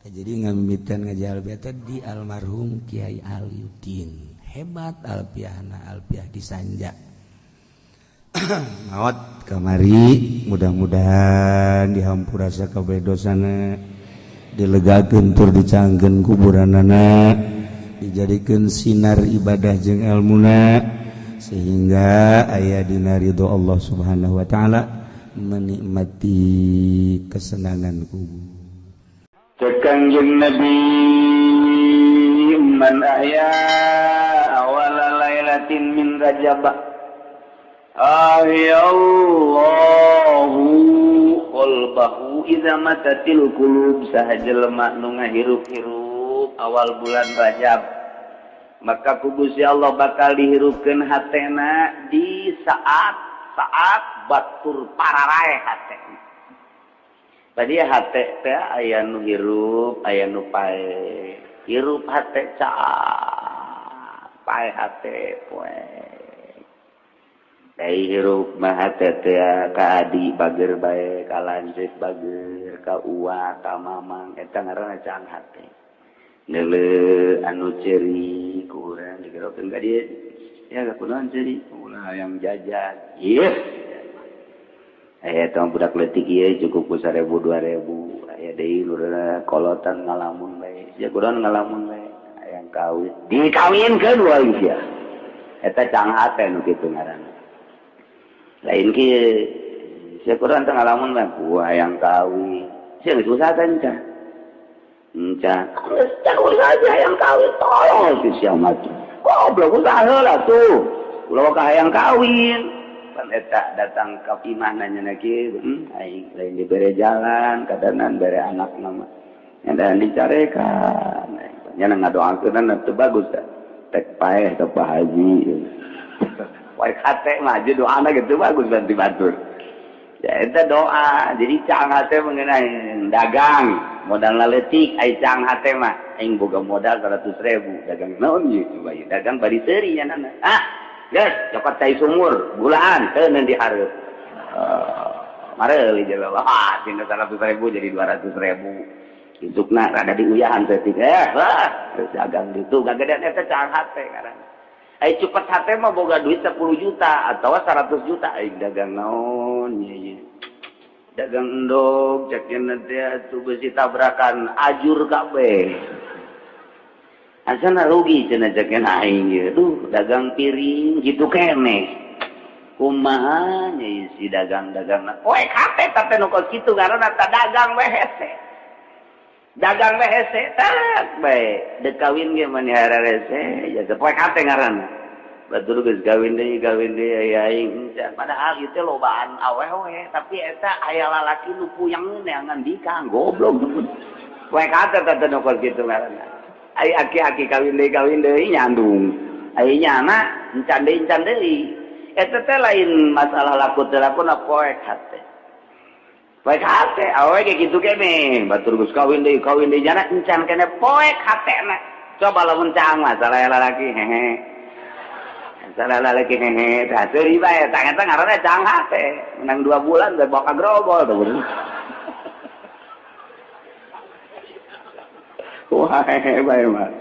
Nah, jadi ngamimitian ngaji alfiah teh di almarhum Kiai Aliudin. Hebat alfiahna, alfiah disanja. Maot kamari, mudah-mudahan dihampura sakabeh dosana, dilegakeun tur dicangkeun kuburanana, dijadikeun sinar ibadah jeung ilmuna sehingga aya dina ridho Allah Subhanahu wa taala, menikmati kesenangan kubur. Cek Kangjeng Nabi, man ahya awala lailatin min Rajab ahyallahu qalbahu idza matatil qulub. Saha jelema nu ngahirup-hirup awal bulan Rajab, maka ku Gusti Allah bakal dihirupkeun hatena di saat saat batur pararae hatena. Tadi hate teh aya nu hirup, aya nu pae. Hirup hate caang, pae hate poe. Dai hirup mah hate teh ka adi bager bae, ka lanceuk bager, ka uwa, ka mamang, eta ngaranna caang hate. Neuleu anu ceuri ku urang digerokeun ka dieu. Ya kunaon ceuri? Ulah hayang jajan. Ieu aya tong budak leutik ieu cukup ku 1000 2000. Aya deui lurah kolotan ngalamun bae. Sia kunaon ngalamun bae? Hayang kawin. Dikawinkeun wae sia. Eta caang hate nu kitu ngaranna. Lain kieu. Sia kunaon teh ngalamun bae? Ku hayang kawin. Sia geus usaha teh encan. Encan. Geus usaha hayang kawin, tolong si sia mah. Goblok, usaha heula tuh. Ulah ka hayang kawin. Pan eta datang ka imah nanya kieu, aing lain dibere jalan, kadanan bere anak nama. Yang dicarekan. Nya ngadoakeun teu bagus tah. Tek paeh ka Pak Haji. Poek hate mah doana gitu bagus bantu batur. Ya eta doa. Jadi caang hate mengenai dagang, modal leutik ai caang hate mah aing boga modal 100.000, dagang naon ieu coba ieu dagang bari seuri nya. Ah, geus cokot cai sumur, gulaan teu dihareup. Mareuli jelema. Ah, tina 100.000 jadi 200.000. Isukna rada diuyahan saeutik. Wah, geus dagang ditu gagedean eta caang hate ngaranna. Ai cupet hate mah boga duit 10 juta atau 100 juta aing dagang naon ieu ieu. Dagang endog cek teh atuh beusi tabrakan ajur kabeh. Asana rugi cenah cek aing ieu. Duh, dagang piring kitu keneh. Kumaha nya si dagang-dagang. Poek hate teh nu kos kitu ngaranna ta dagang we hese. Dagang we hese tak bae. Dek kawin ge mani hararese ya poek hate ngaranna. Batur geus kawin deui aing padahal ieu teh lobaan awewe tapi eta aya lalaki nu puyang neangan dikang goblok. Poek hate teh nu kos kitu ngaranna. Ai aki-aki kawin deui nyandung. Ai nyana encan deui. Eta teh lain masalah laku teu lakuna poek hate. Poek hate awewe ge kitu keneh. Batur geus kawin deui nyana encan keneh poek hatena. Coba lamun caang masalah lalaki hehe. Masalah lalaki hehe tah seuri bae tah eta ngaranna caang hate. Menang 2 bulan geus bawa ka grogol tuh. Wah hehe bae mah.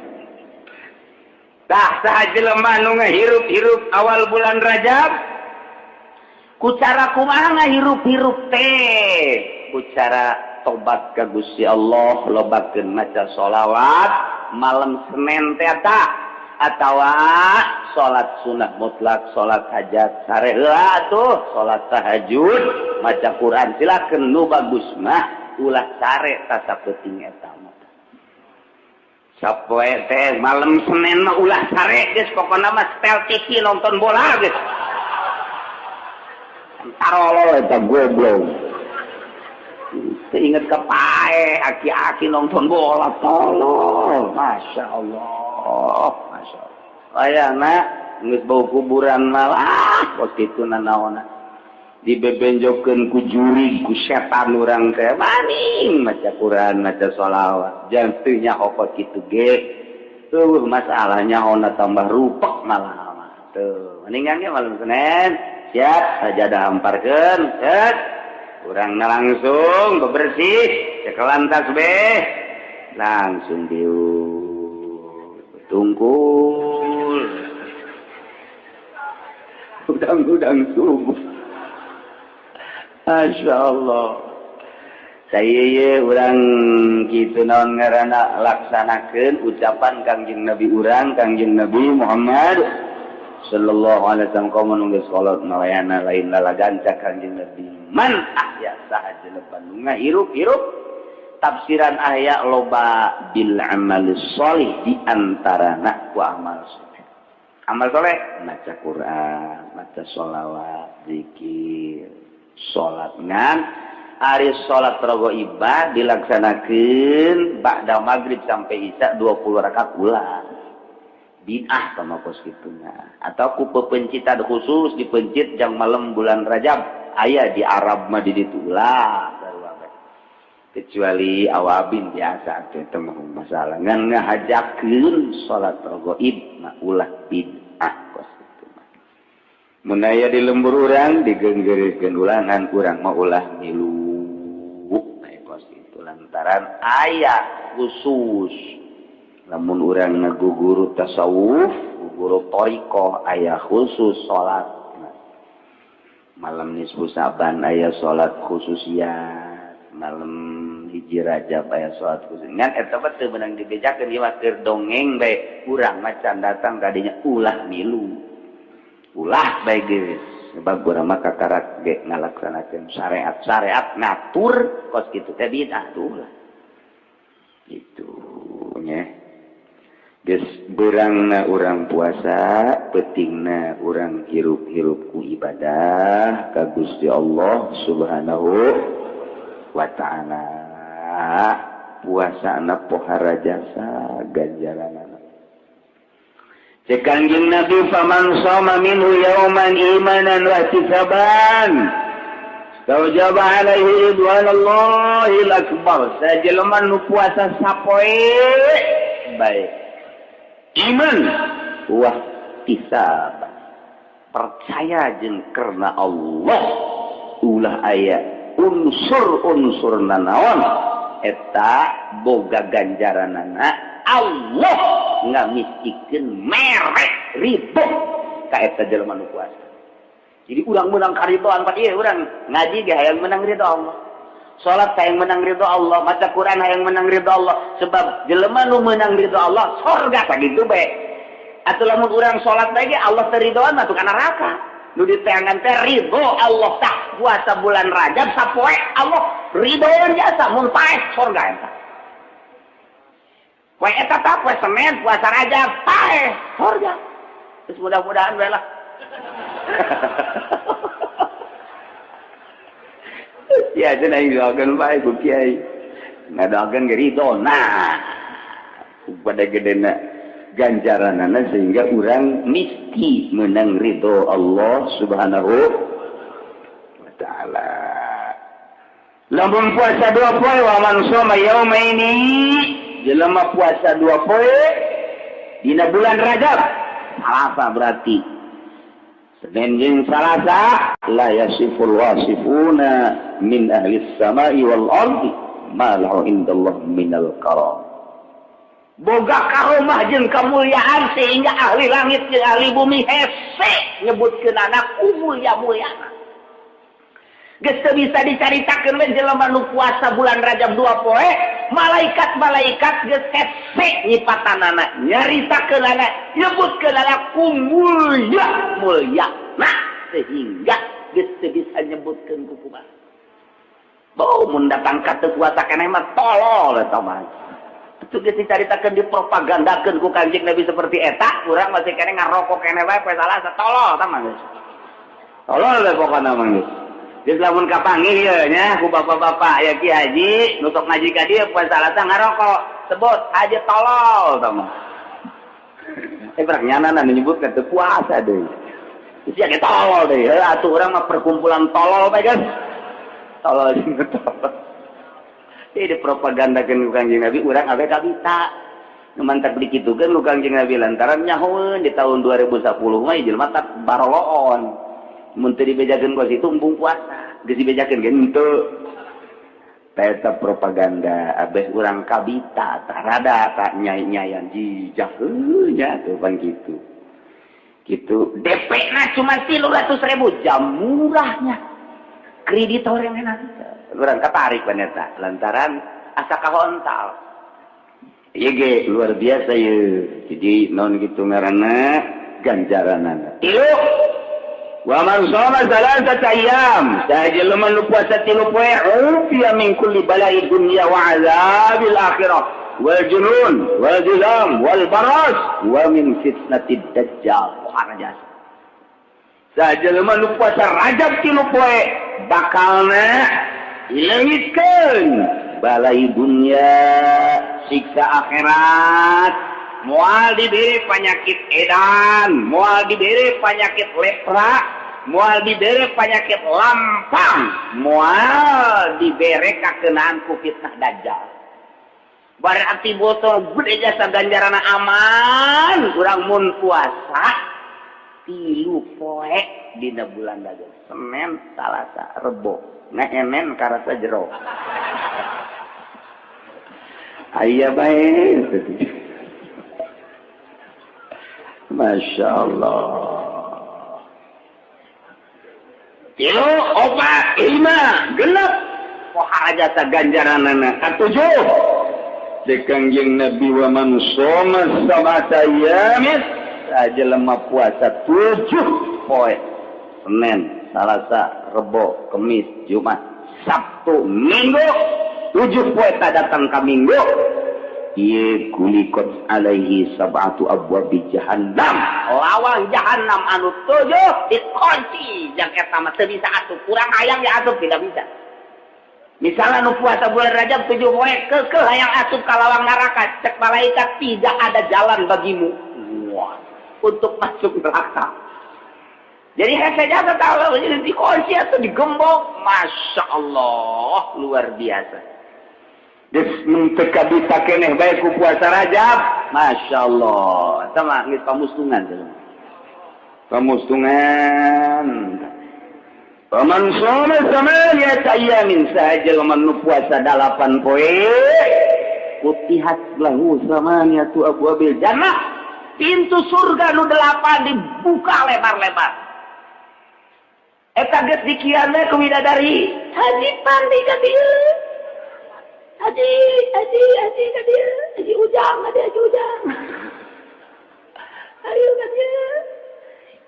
Tah saha jelema nu ngahirup-hirup awal bulan Rajab ku cara kumaha ngahirup-hirup teh ku cara tobat ka Gusti Allah lobakeun maca sholawat malam Senin teh eta atawa salat sunah mutlak salat hajat sare heula atuh salat tahajud maca Quran silakeun nu bagus mah ulah sare ta sapeuting eta. Sapoe teh malam Senin mah ulah sare geus pokona mah setel TV nonton bola geus. Tarolol eta goblok. Teu inget ka pae aki-aki nonton bola tolol. Masya Allah, Masya Allah. Ayana geus bau kuburan malah kos kitu nanaonna. Dibebenjokeun ku jurig ku setan urang teh maning maca Quran maca sholawat jangan teu nyaho kos kitu ge eueuh masalahnya ona tambah rupek malah tuh mendingan ge malam Senin siap sajadah hamparkeun set urangna langsung bebersih cekelan tasbih langsung diuk tungkul udang-udang subuh. Masya Allah. Saya urang kitu naon ngaranna laksanakeun ucapan Kangjeng Nabi urang Kangjeng Nabi Muhammad sallallahu alaihi wasallam komo nu geus kolot malayana lain lalaganca Kangjeng Nabi man ahya saha jelema nu ngahirup-hirup tafsiran ahya loba bil amal sholih di antarana ku amal soleh. Amal soleh maca Quran, maca sholawat, zikir, salat ngan ari salat raghaibah dilaksanakeun ba'da maghrib sampai isya 20 rakaat ulah bid'ah sama kos kituna atau ku pepencitan khusus dipencit jang malam bulan Rajab aya di Arab mah di ditu ulah kecuali awabin biasa teh mah masalah ngan ngahajakeun salat raghaib mah ulah bid'ah kos kitu mah. Mun aya di lembur urang digenggeurekeun ulangan urang mah ulah milu kos kitu lantaran aya khusus lamun urang ngaguguru tasawuf guguru thariqah aya khusus salat malam nisfu Sa'ban aya salat khususiyat malam hiji Rajab aya salat khusus ngan eta mah teu meunang dibejakeun ieu mah keur dongeng bae urang mah can datang kadinya ulah milu ulah bae geus sebab urang mah kakarak ge ngalaksanakeun syariat-syariat ngatur kos kitu teh bid'ah tuh ulah gitu nya. Geus beurangna urang puasa peutingna urang hirup-hirup ku ibadah ka Gusti Allah Subhanahu wa ta'ala. Puasana pohara jasa ganjaranana. Cek Kangjeng Nabi, faman shoma minhu yauman imanan wa ihtisaban istaujaba alaihi ridwanallahil akbar. Sajelema nu puasa sapoe bae iman wa ihtisaban, percaya jeung karena Allah, ulah aya unsur-unsur nanaon, eta boga ganjaranana. Allah ngamistikeun mere ridho ka eta jelema nu puasa. Jadi urang menang karidoan pa ieu, urang ngaji ge hayang menang ridho Allah, salat hayang menang ridho Allah, maca Quran hayang menang ridho Allah, sebab jelema nu menang ridho Allah sorga. Sakitu bae atuh. Lamun urang salat bae ge Allah teu ridhoan mah ka neraka. Nu diteangan teh ridho Allah. Tah, puasa bulan Rajab sapoe Allah ridhoan jasa, mun paeh sorga eta. Poe eta tah, poe Senin puasa Rajab paeh sorga. Terus mudah-mudahan bae lah ya. Cenah aing doakeun bae ku kiai, ngadoakeun ge ridho. Nah, pada gedena ganjaranana sehingga urang misti menang ridho Allah Subhanahu wa Ta'ala. Lamun puasa 2 poe, wa man shoma yaumaini, jelema puasa 2 poe dina bulan Rajab, Salasa, berarti Senin jeung Salasa, la yasiful wasifuna min ahli samai wal ardi ma lahu indallah minal karam. Boga karomah jeung kemuliaan sehingga ahli langit jeung ahli bumi hese nyebutkeun anak mulia-muliana. Geus teu bisa dicaritakeun we. Jelema nu puasa bulan Rajab 2 poe, malaikat-malaikat geus hese nyipatanana, nyaritakeun anak, nyebutkeun anak ku mulia mulia. Nah, sehingga geus teu bisa nyebutkeun ku kumaha. Bau mun datang ka teu puasa keneh mah tolol eta mah. Itu geus dicaritakeun, dipropagandakeun ku Kanjeng Nabi seperti eta, urang masih keneh ngarokok keneh bae poe Salasa, tolol tah mah geus. Tolol we pokona mah geus. Geus lamun kapanggih ieu nya ku bapak-bapak ya, Ki Haji nu sok ngaji ka dieu poe Salasa ngarokok, sebut haji tolol tah mah. Eh, berak nyana nyebutkeun teu puasa deui. Sia ge tolol deui. Heuh atuh, urang mah perkumpulan tolol bae kan. Tolol jeung tolol. Jadi dipropagandakeun ku Kangjeng Nabi, urang awe kabita. Nu mantak dikitukeun ku Kangjeng Nabi lantaran nyahoeun di tahun 2010 mah jelema tak baroloon. Mun teu dibejakeun ku situ embung puasa. Geus dibejakeun ge henteu. Eta propaganda abeh urang kabita tah, rada tak nyai-nyayan jijak heuh nya tuh pan kitu. Gitu DP na cuma 300.000, jam murahnya kreditor yang enak. Urang katarik pan eta lantaran asa kahontal. Ieu ge luar biasa ye. Jadi non gitu ngaranna ganjaranana. Tilu, wa man shoma salasata ayyam, saha jelema nu puasa 3 poe, ufiya min kulli bala'i dunya wa azabil akhirah wal junun wal juzam wal baras wa min fitnatid dajjal. Pohara jasa. Saha jelema nu puasa Rajab 3 poe, bakalna dileungitkeun balai dunia, siksa akhirat, moal diberi penyakit edan, moal diberi penyakit lepra, moal diberi penyakit lampang, moal diberi kakenaan ku fitnah dajjal. Berarti botol gede jasa ganjaran, aman kurang mun puasa 3 poe dina bulan Rajab, Senin, Salasa, Rebo. Ngehenen karasa jero aya bae. Masya Allah. Tilu, opat, lima, genep, pohara jasa ganjaranana. Katujuh, di Kangjeng Nabi, wa man shoma sab'ata ayyamin, saha jelema puasa 7 poe, Senin, Salasa, Rebo, Kemis, Jumat, Sabtu, Minggu, 7 poe tak datang ke Minggu, ieu guliqat alaihi sab'atu abwabi jahannam, lawang jahannam anu tujuh dikunci. Jang eta mah teu bisa asup. Kurang hayang ya asup tidak bisa. Misalnya nu puasa bulan Rajab 7 poe kekeh hayang asup ka lawang neraka, cek malaikat, "Tidak ada jalan bagimu." Wah. untuk masuk neraka. Jadi hese jasa tahu jadi dikunci atau digembok, masya Allah luar biasa. Geus teu kabisa keneh bae ku puasa Rajab, masya Allah. Sama geus pamustungan teh. Pamustungan. Faman shoma tsamaniyata ayyamin, saha jelema nu puasa 8 poe, futihat lahu tsamaniyatu abwabil jannah, pintu surga nu 8 dibuka lebar-lebar. Eta geus dikian ku bidadari, Haji Pandi ka dieu, Haji, Haji, Haji ka dieu, Haji Ujang, Haji, Haji Ujang, ayo ka dieu.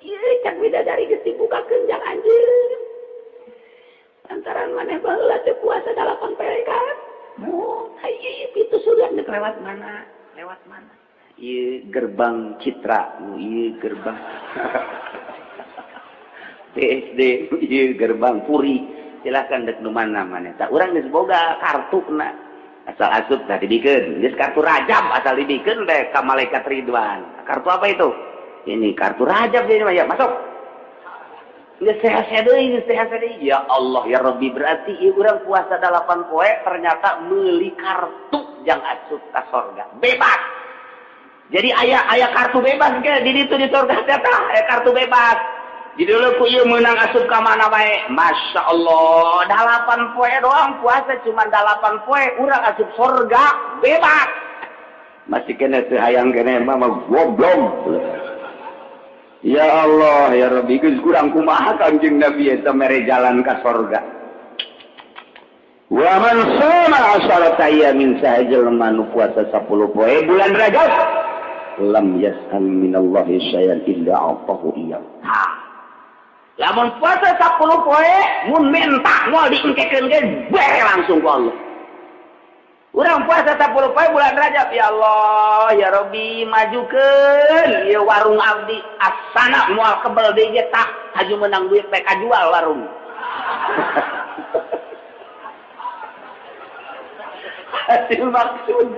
Ieu cak bidadari geus dibukakeun jang anjeun lantaran maneh baheula teh puasa 8 poe kan. Oh, ieu pintu surga nek lewat mana? Lewat mana? Ieu gerbang Citra, ieu gerbang PSD, ieu gerbang Puri. Silakan dek nu mana maneh. Tah urang geus boga kartuna. Asal asup tah dibikeun. Geus kartu Rajab asal dibikeun teh ka malaikat Ridwan. Kartu apa itu? Ini kartu Rajab ini mah ya, masuk. Geus sehat deui, geus sehat deui. Ya Allah ya Rabbi, berarti ieu urang puasa 8 poe ternyata meuli kartu jang asup ka sorga. Bebas. Jadi aya aya kartu bebas ke di ditu di sorga teh, aya kartu bebas. Di dulu ku ieu meunang asup ka mana bae. Masya Allah, 8 poe doang puasa, cuma 8 poe urang asup sorga bebas. Masih kena teu hayang keneh mah goblok. Ya Allah ya Rabbi, geus kurang kumaha Kangjeng Nabi eta mere jalan ka sorga. Wa man shoma asharata ayyamin, saha jelema nu puasa 10 poe bulan Rajab, lam yas'al minallahi syai'an illa a'tahu iyyahu. Ha. Lamun puasa 10 poe mun minta moal diengkekeun ge bere langsung ku Allah. Urang puasa 10 poe bulan Rajab, ya Allah, ya Rabbi, majukeun ieu warung abdi, asana moal kebel deui ge tah, haju menang duit bae kajual warung. Hasil maksud.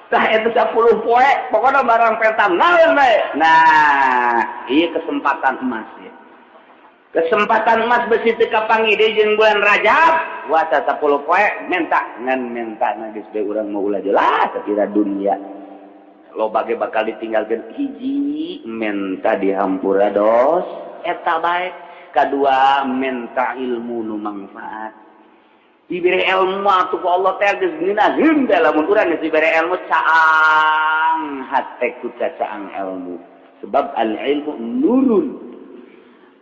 Tah itu 10 poe, pokoknya barang petam naon bae. Nah, ieu kesempatan emas ya. Kesempatan emas besi teu kapanggih deui jeung bulan Rajab, puasa 10 poe minta ngan minta geus bae urang mau ulah jelas kira dunia. Loba ge bakal ditinggalkeun, hiji minta dihampura dos eta bae, kadua minta ilmu nu manfaat. Diberi ilmu atuh ku Allah teh geus ngeunaheun teh, lamun urang geus dibere ilmu caang hate ku caang ilmu, sebab al ilmu nurun,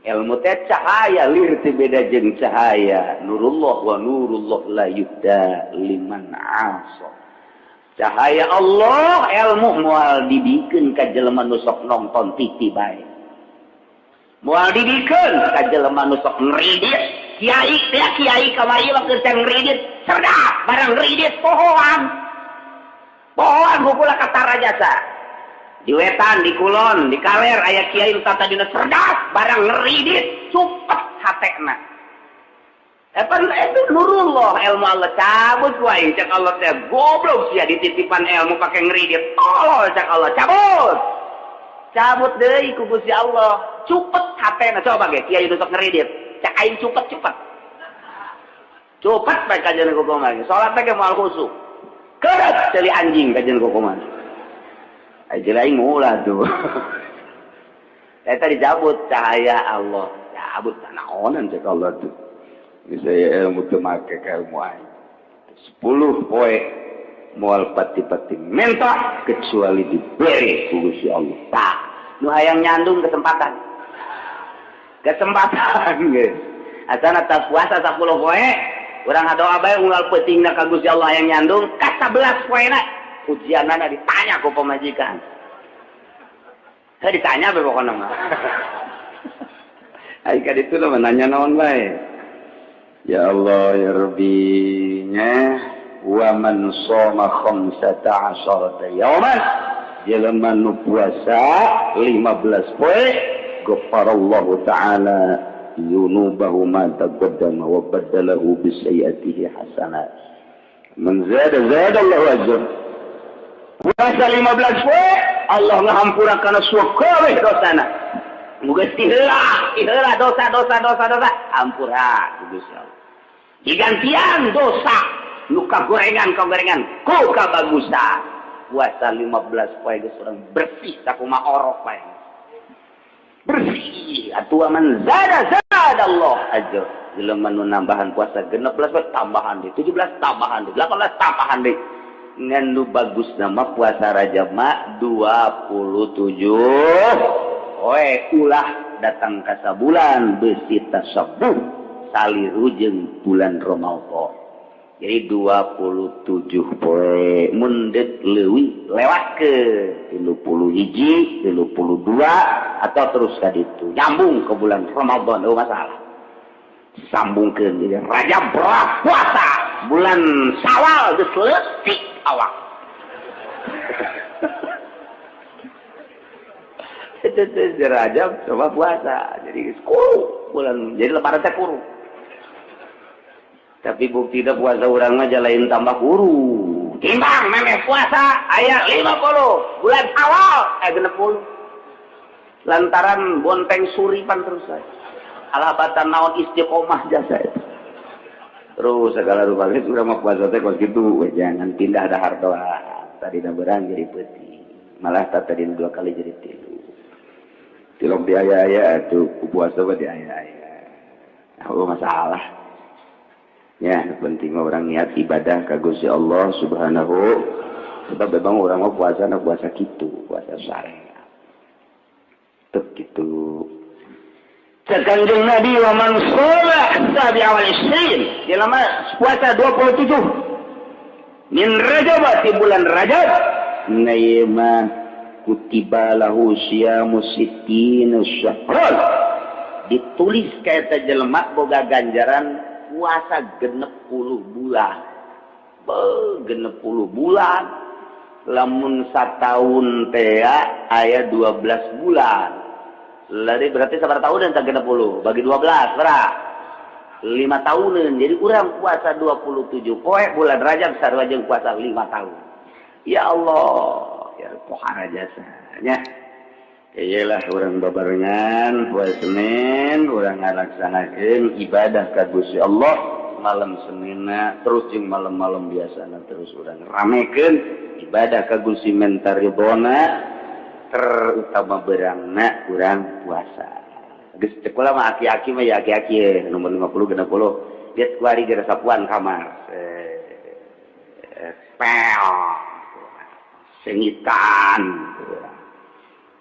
ilmu teh cahaya, lir teh beda jeung cahaya nurullah, wa nurullah la yuhda liman asa. Cahaya Allah ilmu moal dibikeun ka jelema nu sok nonton TV bae, moal dibikeun ka jelema nu sok ngridit. Kiai teh, kiai kamari mah keur ngridit cerdas, barang ngridit pohoan pohoan hukula kata jasa. Di wetan, di kulon, di kaler aya kiai nu tadina cerdas, barang ngeridit cupet hatena. Eta itu nurullah, ilmu Allah cabut wae cek Allah teh, goblok sia dititipan ilmu pake ngeridit, tolol cek Allah, cabut. Cabut deui ku Gusti Allah, cupet hatena. Coba ge kiai nu sok ngeridit, cek aing cupet cupet. Cupet bae kajian kukumaha. Salat teh moal khusyuk. Keureut ceuli anjing kajian kukumaha. Ai aing ulah tuh. Eta dicabut cahaya Allah. Cabut naonan cek Allah tuh. Misalnya ilmu teu make ka ilmu aing. 10 poe moal pati-pati minta kecuali diberi ku Gusti Allah. Tah, nu hayang nyandung kesempatan. Kesempatan geus. Asana tas puasa 10 poe, urang ngadoa bae unggal peutingna ka Gusti Allah hayang nyandung, ka 11 poena ujianana ditanya ku pamajikan. Saya ditanya bae pokona mah. Ai ka ditu mah nanya naon bae. Ya Allah ya Rabbi nya, wa man shoma 15 yauman, jelema nu puasa 15 poe, ghafarallahu ta'ala dzunubahu ma taqaddama wa baddalahu bi sayyi'atihi hasanat. Man zada zada Allahu ajr. Puasa 15 poe Allah ngahampura kana sakabeh dosana. Muga diheula, diheula dosa dosa dosa dosa ampura ku Gusti Allah. Digantian dosa nu kagorengan kagorengan ku kabagusan. Puasa 15 poe geus urang bersih sakumaha orok bae. Bersih atuh man zada zada Allah aja. Jelema nu nambahan puasa 16 poe tambahan deui, 17 tambahan deui, 18 tambahan deui. Ngan nu bagus nama puasa Rajab mah 27 poe, ulah datang ka sabulan besi tasabuh saliru jeung bulan Ramadan. Jadi 27 poe mundet leuwih lewat ke 31, 32 atau terus ka ditu nyambung ke bulan Ramadan, oh masalah. Sambungkeun jadi Rajab berat puasa, bulan Syawal geus leutik awak. Itu Rajab coba puasa, jadi geus kuru bulan, jadi lebaran teh kuru. Tapi bukti puasa urang mah lain tambah kuru. Timbang memeh puasa aya 50 bulan awal 60. Lantaran bonteng suripan terus saya. Alabatan naon istiqomah jasa itu. Terus segala rupa geus urang mah puasa teh kos kitu, jangan pindah dahar doa. Tadina berang jadi peuting. Malah tadi dua kali jadi tilu. Tilok di aya-aya atuh puasa mah di aya-aya. Oh masalah. Ya, penting orang niat ibadah ka Gusti Allah Subhanahu. Sebab memang orang mau puasa na puasa kitu, puasa syariat. Tek kitu. Cek Kanjeng Nabi wa man shoma sabi awal isrin, jelema puasa 27 min Rajab di bulan Rajab, na ieu mah kutiba lahu siyamu sittina syahran. Ditulis ka eta jelema boga ganjaran puasa 60 bulan. Be, 60 bulan. Lamun satahun teh aya 12 bulan. Lari berarti sabar tahun dan 60 bagi 12 berapa? 5 tahunan. Jadi urang puasa 27 poe bulan Rajab sarua jeung puasa 5 tahun. Ya Allah, ya pohara jasanya. Iyalah urang babarengan poe Senin urang ngalaksanakeun ibadah ka Gusti Allah malam Seninna terus jeung malam-malam biasana terus urang ramekeun ibadah ka Gusti menta ridona terutama berangna urang puasa. Geus cek kula mah aki-aki mah ya aki-aki nomor 50 60 geus kuari geus sapuan kamar. Pel. Sengitan.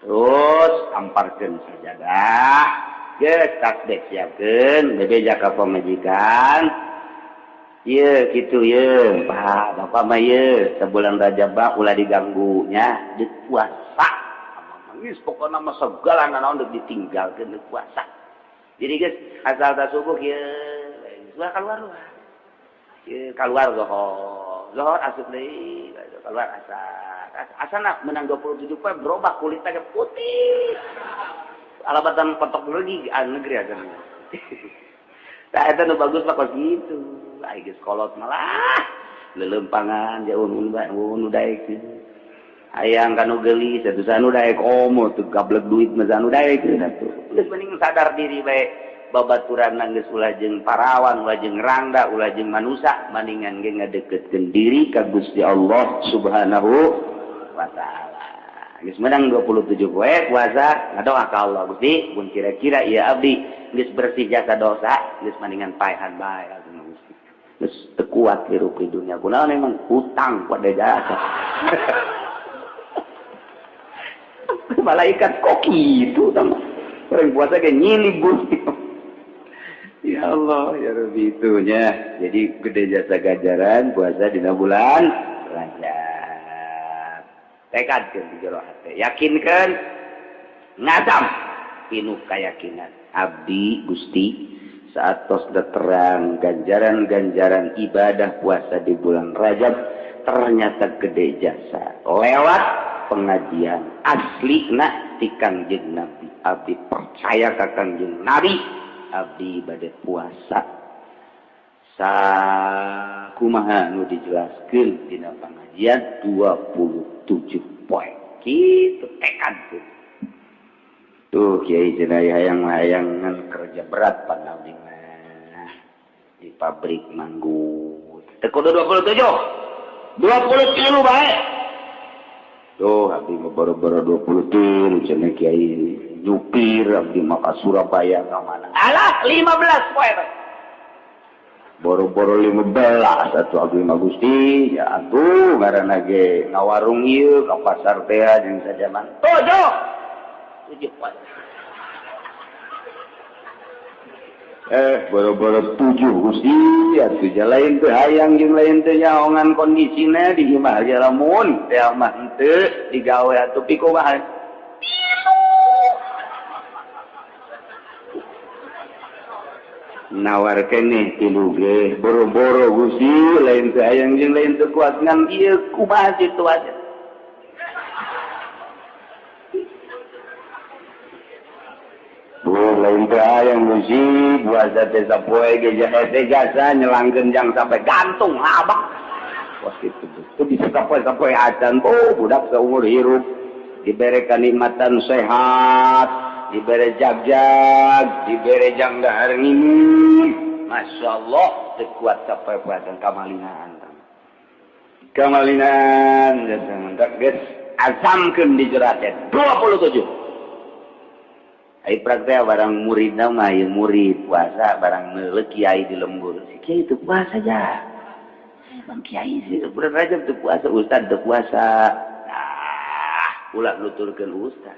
Terus amparkeun sajadah, geus tasbih siapkeun, bebeja ka pamajikan. Ieu kitu ieu, Pak, Bapak mah ieu sabulan Rajab mah ulah diganggu nya, deuk puasa. Geus pokona mah segala nanaon deuk ditinggalkeun deuk puasa. Jadi geus asal ta subuh ieu, geus keluar luar. Ieu keluar zohor, zohor asup deui, keluar asar. Asana menang 27 poe berubah kulitnya ke putih. Alabatan kotok lagi negeri aja. Nah, eta nu bagus mah kos kitu. Ai geus kolot malah lelempangan jauh nu daekeun. Hayang kanu geulis atuh sanu daek komo teu gablek duit mah sanu daekeun atuh. Geus mending sadar diri bae babaturan geus ulah jeung parawan, ulah jeung rangda, ulah jeung manusa, mendingan ge ngadeukeutkeun diri ka Gusti Allah Subhanahu wa ta'ala. Geus menang 27 poe puasa ngadoa ka Allah, Gusti, mun kira-kira ieu abdi geus bersih jasa dosa, geus mendingan paehan bae Gusti. Geus teu kuat hirup di dunia. Kunaon emang hutang pada jasa. Malaikat kok kitu tah. Orang puasa ge nyilib Gusti. Ya Allah, ya Rabbi itunya. Jadi gede jasa ganjaran puasa dina bulan Rajab. Tekadkeun di jero hate, yakinkeun ngazam pinuh keyakinan. Abdi Gusti saat tos terang ganjaran-ganjaran ibadah puasa di bulan Rajab ternyata gede jasa lewat pengajian asli nak ti Kangjeng Nabi. Abdi percaya ka Kangjeng Nabi, abdi bade puasa sakumaha nu dijelaskeun dina pengajian 27 poe. Kitu tekad tuh. Tuh kiai cenah hayang-hayangan kerja berat pan abdi mah. Di pabrik manggut. Teu kudu 27. 23 bae. Tuh abdi mah boro-boro 23 cenah kiai nyupir abdi mah ka Surabaya ka mana. Alah 15 poe bae. Boro-boro 15 atuh abdi mah Gusti ya atuh ngaranna ge ngawarung ieu ka pasar teh jeung sajaman. 7 7 poe. Boro-boro 7 Gusti atuh lain teu hayang jeung lain teu nyaongan kondisina di imah ge lamun teh mah henteu digawe atuh pikumaha. Nawar keneh tilu ge boro-boro Gusti lain teu hayang jeung lain teu kuat ngan ieu kumaha situasi. Lain teu hayang Gusti puasa teh sapoe ge hese jasa nyelangkeun jang sampai gantung abak. Wah kitu teu bisa sapoe-sapoe acan. Oh budak saumur hirup dibere kanikmatan sehat, dibere jagjag, dibere jang dahar nginum. Masya Allah teu kuat sapoe-poe acan kamalinaan. Kamalinaan geus azamkeun di jerat teh 27. Ai praktek barang murid mah ieu murid puasa barang neuleuh kiai di lembur. Si kiai teu puasa ja. Bang kiai sih bulan Rajab teu puasa, ustad teu puasa. Ah, ulah nuturkeun ustad.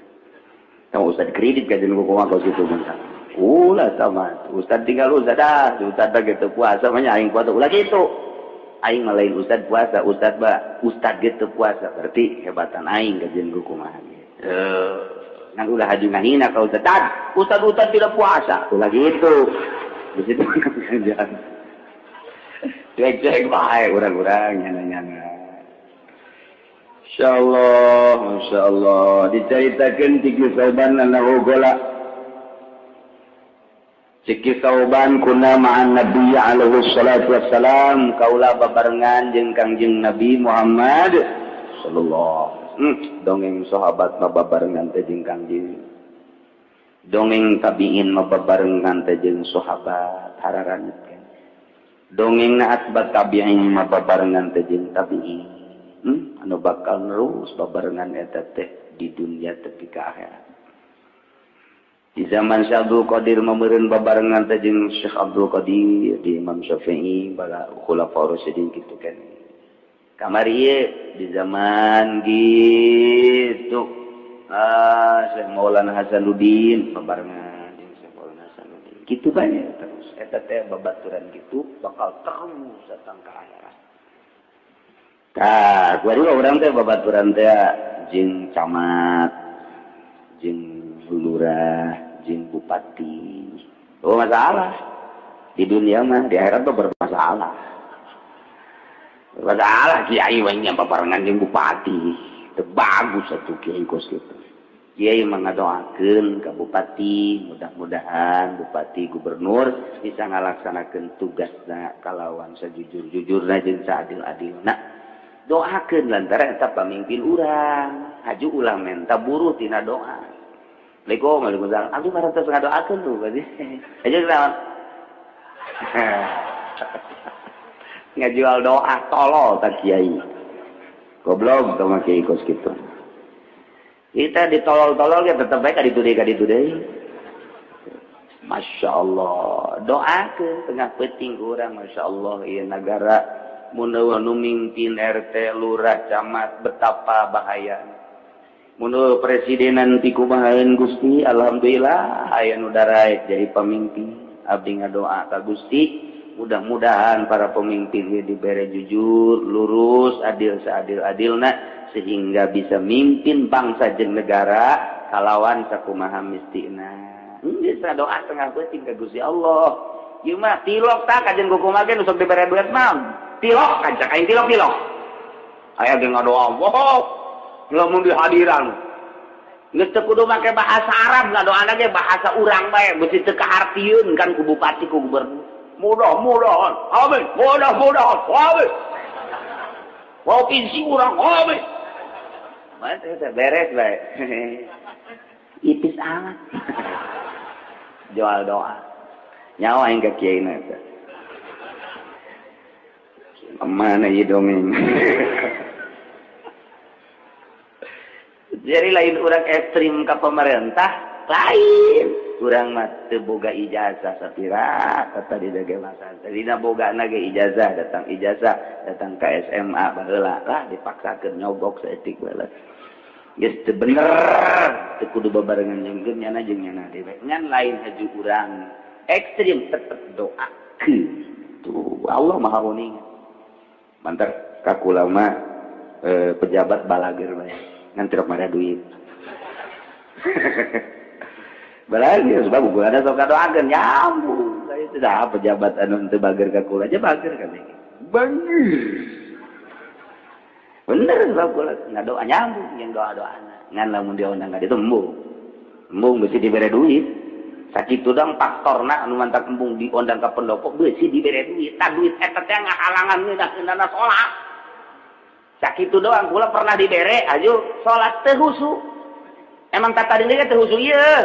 Tong ustad kredit ka jeung kumaha kos kitu mah. Ulah sama ustad tinggal ustad ah, ustad ge teu puasa mah nya aing puasa ulah kitu. Aing mah lain ustad puasa, ustad mah ustad ge teu puasa berarti hebatan aing ka jeung kumaha ge. Ngan ulah haji ngahina ka ustad. Ustad tidak puasa. Ulah gitu. Di situ jangan. Cek-cek bae urang-urang nyana-nyana. Insyaallah, masyaallah dicaritakeun ti Sauban anahu gola. Ciki Sauban kuna ma'an Nabi alaihi salatu wassalam kaula babarengan jeung Kangjeng Nabi Muhammad sallallahu. Dongeng sahabat mah babarengan teh jeung Kangjeng. Dongeng tabiin mah babarengan teh jeung sahabat hararanut kan. Dongeng na atbat tabiin mah babarengan teh jeung tabiin. Anu bakal nerus babarengan eta teh di dunia tepi ka akhirat. Di zaman Syekh Abdul Qadir mameureun babarengan teh jeung Syekh Abdul Qadir, di Imam Syafi'i, bala khulafaur rasyidin kitu kan. Kamari ieu di zaman gitu. Syekh Maulana Hasanuddin babarengan jeung Syekh Maulana Hasanuddin. Kitu bae terus eta teh babaturan kitu bakal terus datang ka akhirat. Tah, kuari urang teh babaturan teh jeung camat, jeung lurah, jeung bupati. Oh masalah. Di dunia mah, di akhirat mah bermasalah. Bermasalah kiai wae nya babarengan jeung bupati. Teu bagus atuh kiai kos kitu. Kiai mah ngadoakeun ka bupati, mudah-mudahan bupati gubernur bisa ngalaksanakeun tugasna kalawan sajujur-jujurna jeung saadil-adilna. Doakeun lantaran eta pamimpin urang. Haju ulah menta buruh tina doa. Assalamualaikum, waalaikumsalam. Abdi mah tos ngadoakeun tuh berarti. Aja naon? Ngajual doa tolol tak kiai. Goblok tong kiai kos kitu. Kita ditolol-tolol ge tetep bae ka ditu deui. Masya Allah. Doakeun tengah peuting urang Masya Allah ieu nagara mun eueuh nu mimpin RT, lurah, camat betapa bahaya. Mun presidenan ti kumahaeun Gusti, alhamdulillah aya nu daraek jadi pamimpin. Abdi ngadoa ka Gusti, mudah-mudahan para pemimpin ieu dibere jujur, lurus, adil seadil-adilna sehingga bisa mimpin bangsa jeung negara kalawan sakumaha mistina. Geus doa tengah peuting ka Gusti Allah. Ieu mah tilok tah kajen kumaha ge nu sok dibere duit mah. Tilok kancak aing tilok-tilok. Aya ge ngadoa, wow, lamun dihadiran. Geus teu kudu make bahasa Arab ngadoana ge bahasa urang bae, beusi teu kahartieun kan ku bupati ku gubernur. Mudah-mudahan, amin, mudah-mudahan, amin. Provinsi urang, amin. Beres bae. Ipis amat. Jual doa. Nyawa yang ke kiai eta. Mana ieu dongeng. Jadi lain urang ekstrim ke pemerintah, lain. Urang mah teu boga ijazah sapira tadi dage masa. Tadina bogana ge ijazah, datang ke SMA baheula lah dipaksakeun nyogok saeutik baheula. Geus teu bener, teu kudu babarengan jeung nyana jeung nyana deui. Ngan lain haju urang ekstrim tetep doakeun. Tuh Allah Maha Uning. Mantar ka kula mah pejabat balager bae. Ngan teu mara duit. Balager sebab gua ada sok doakeun nyambung. Itu dah pejabat anu teu bager ka kula aja bager kan. Bager. Bener sebab kula ngadoa nyambung jeung doa-doana. Ngan lamun dia undang ka ditu embung. Embung beusi dibere duit. Sakitu dong faktorna anu mantak embung diondang ka pendopo beusi dibere duit. Tah duit eta teh ngahalangan ngeunah-ngeunahna salat. Sakitu doang kula pernah dibere aju salat teu husu. Emang tata diri teu husu ieu.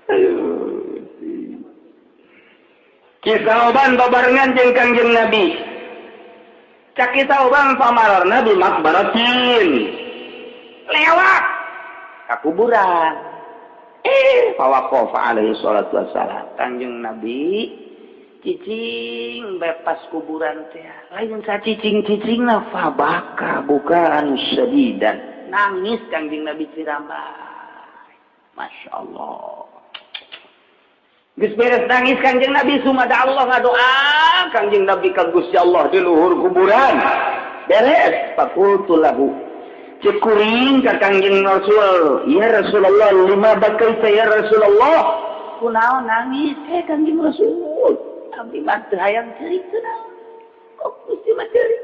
Aduh. Kisauban babarengan jeung Kangjeng Nabi. Cak kisauban pamararna bi makbaratin. Lewat ka kuburan. Fawaqafa alaihi salatu wassalam. Kangjeng Nabi cicing bebas kuburan teh. Lain sacicing-cicingna fabaka bukaan syadidan. Nangis Kangjeng Nabi cirambay. Masya Allah. Geus beres nangis Kangjeng Nabi sumada Allah ngadoa Kangjeng Nabi ka Gusti Allah di luhur kuburan. Beres faqultu lahu. Cek kuring ka Kangjeng Rasul, ya Rasulullah lima bakaita ya Rasulullah. Kunaon nangis Kangjeng Rasul? Abdi mah teu hayang ceurik kunaon? Kok Gusti mah ceurik?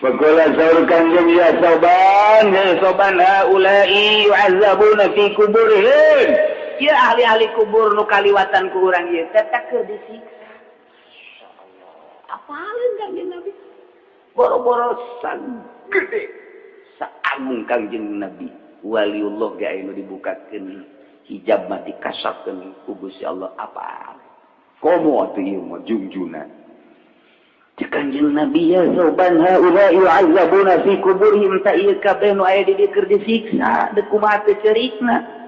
Faqala saur Kangjeng ya soban haula'i yu'azzabuna fi kuburihim. Ya ahli-ahli kubur nu kaliwatan ku urang ieu teh keur disiksa. Insyaallah. Apaleun Kangjeng Nabi? Boro-boro sagede saagung Kangjeng Nabi. Waliullah ge aya nu dibukakeun hijab mah dikasapkeun ku Gusti Allah apa? Komo atuh ieu mah jungjuna. Cek Kangjeng Nabi ya soban haula yu'azzabuna fi kuburihim ta ieu kabeh nu aya di dieu keur disiksa deuk kumaha teu ceurikna.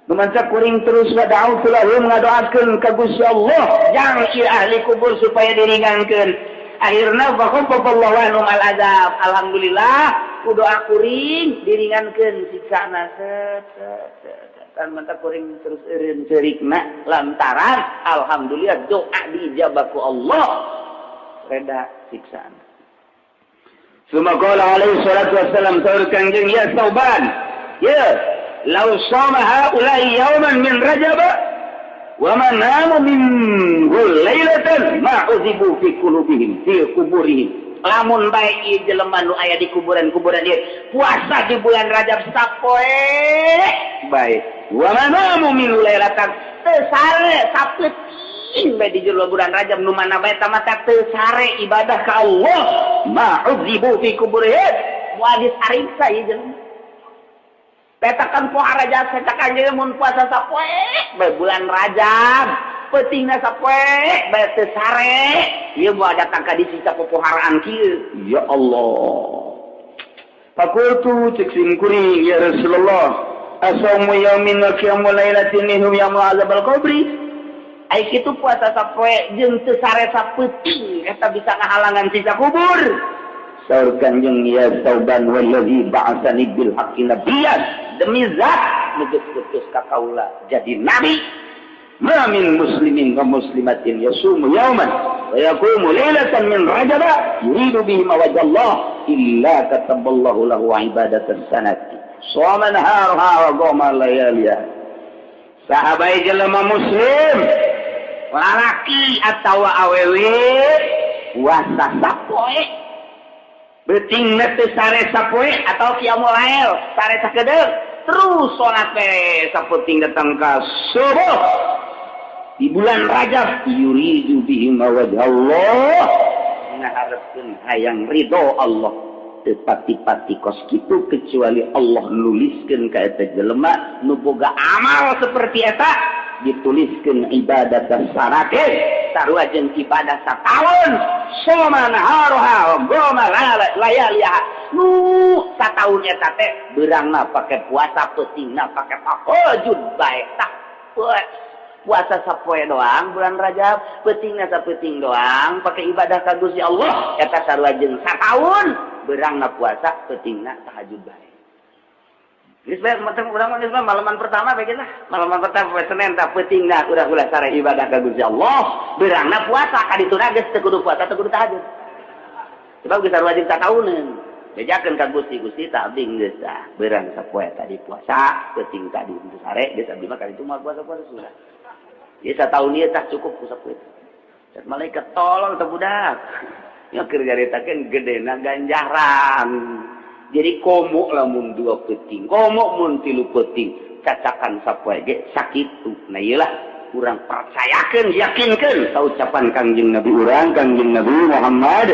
Numanca kuring terus wada'u lahum ngadoakeun ka Gusti Allah jang ieu ahli kubur supaya diringankeun. Akhirna fa khaffafallahu anhum al-azab. Alhamdulillah ku doa kuring diringankeun siksana set set set. Tan manta kuring terus eureun ceurikna lantaran alhamdulillah doa diijabah ku Allah reda siksana. Suma qala alaihi salatu wassalam saur Kangjeng ya Sauban ya lau sama haula'i yawman min Rajab wa ma namu min lailatan ma uzibu fi qulubihim fi kuburihim. Lamun bae ieu jelema nu aya di kuburan-kuburan ieu puasa di bulan Rajab sapoe bae wa ma namu min lailatan teu sare sapeuting bae di jero bulan Rajab nu mana bae tamata teu sare ibadah ka Allah ma uzibu fi kuburihim moal disariksa ieu jelema. Petakan poa Rajab cetakan jeung mun puasa sapoe bae bulan Rajab peutingna sapoe bae teu sare ieu moal datang ka disiksa popoharaan kieu. Ya Allah. Faqultu cek sim kuring ya Rasulullah asaumu yaumin wa qiyamu lailatin minhum yaumul azabal qabri. Ai kitu puasa sapoe jeung teu sare sapeuting eta bisa ngahalangan siksa kubur. Saur Kangjeng ya Sauban wallazi ba'atsani bil haqqi nabiyyan demi zat nu geus putus ka kaula jadi nabi ma min muslimin wa muslimatin yasumu yauman wa yaqumu lailatan min rajab yuridu bihi wajha Allah illa kataballahu lahu ibadatan sanati shoma naharha wa qama layaliha. Sahabai jelema muslim lalaki atawa awewe puasa sapoe beuting teu sare sapoe atau qiyamul lail sare sakedeung terus salat we sapeuting datang ka subuh di bulan Rajab yuridu bihi wajha Allah Ngaharepkeun hayang ridho Allah. Teu pati-pati kos kitu kecuali Allah nuliskeun ka eta jelema nu boga amal seperti eta, dituliskeun ibadah sanatin, sarua jeung ibadah sataun, soma naharoha wa qoma layaliha. Nu sataun eta teh beurangna pake puasa, peutingna pake tahajud bae. Tah, puasa sapoe doang bulan Rajab, peutingna sapeuting doang pake ibadah ka Gusti Allah, eta sarua jeung sataun beurangna puasa, peutingna tahajud bae. Geus bae macam urang mah, geus mah malaman pertama bae lah. Malaman pertama poe Senin tah, peutingna urang ulah sare ibadah ka Gusti Allah, beurangna puasa ka dituna geus teu kudu puasa, teu kudu tahajud. Sebab geus sarua jeung satauneun. Bejakeun ka Gusti, "Gusti, tak abdi geus tah beurang sapoe tadi puasa, peuting tadi teu sare, geus abdi mah ka ditu moal puasa-puasa sudah. Ieu sataun ieu tah cukup ku sapoe." Cek malaikat, "Tolong teh budak." Ya keur nyaritakeun gedena ganjaran. Jadi komo lamun dua peuting, komo mun tilu peuting, cacakan sapoe ge sakitu. Nah, ieu lah urang percayakeun, yakinkeun ka ucapan Kangjeng Nabi urang, Kangjeng Nabi Muhammad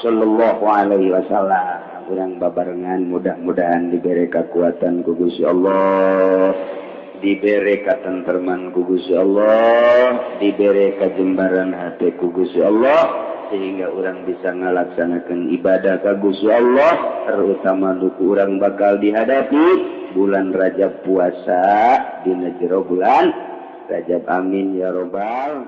sallallahu alaihi wasallam. Urang babarengan mudah-mudahan diberi kekuatan ku Gusti Allah, diberi katentreman ku Gusti Allah, diberi kajembaran hati ku Gusti Allah, sehingga urang bisa ngalaksanakan ibadah ka Gusti Allah, terutama duku urang bakal dihadapi bulan Rajab, puasa dina jero bulan Rajab. Amin ya robbal.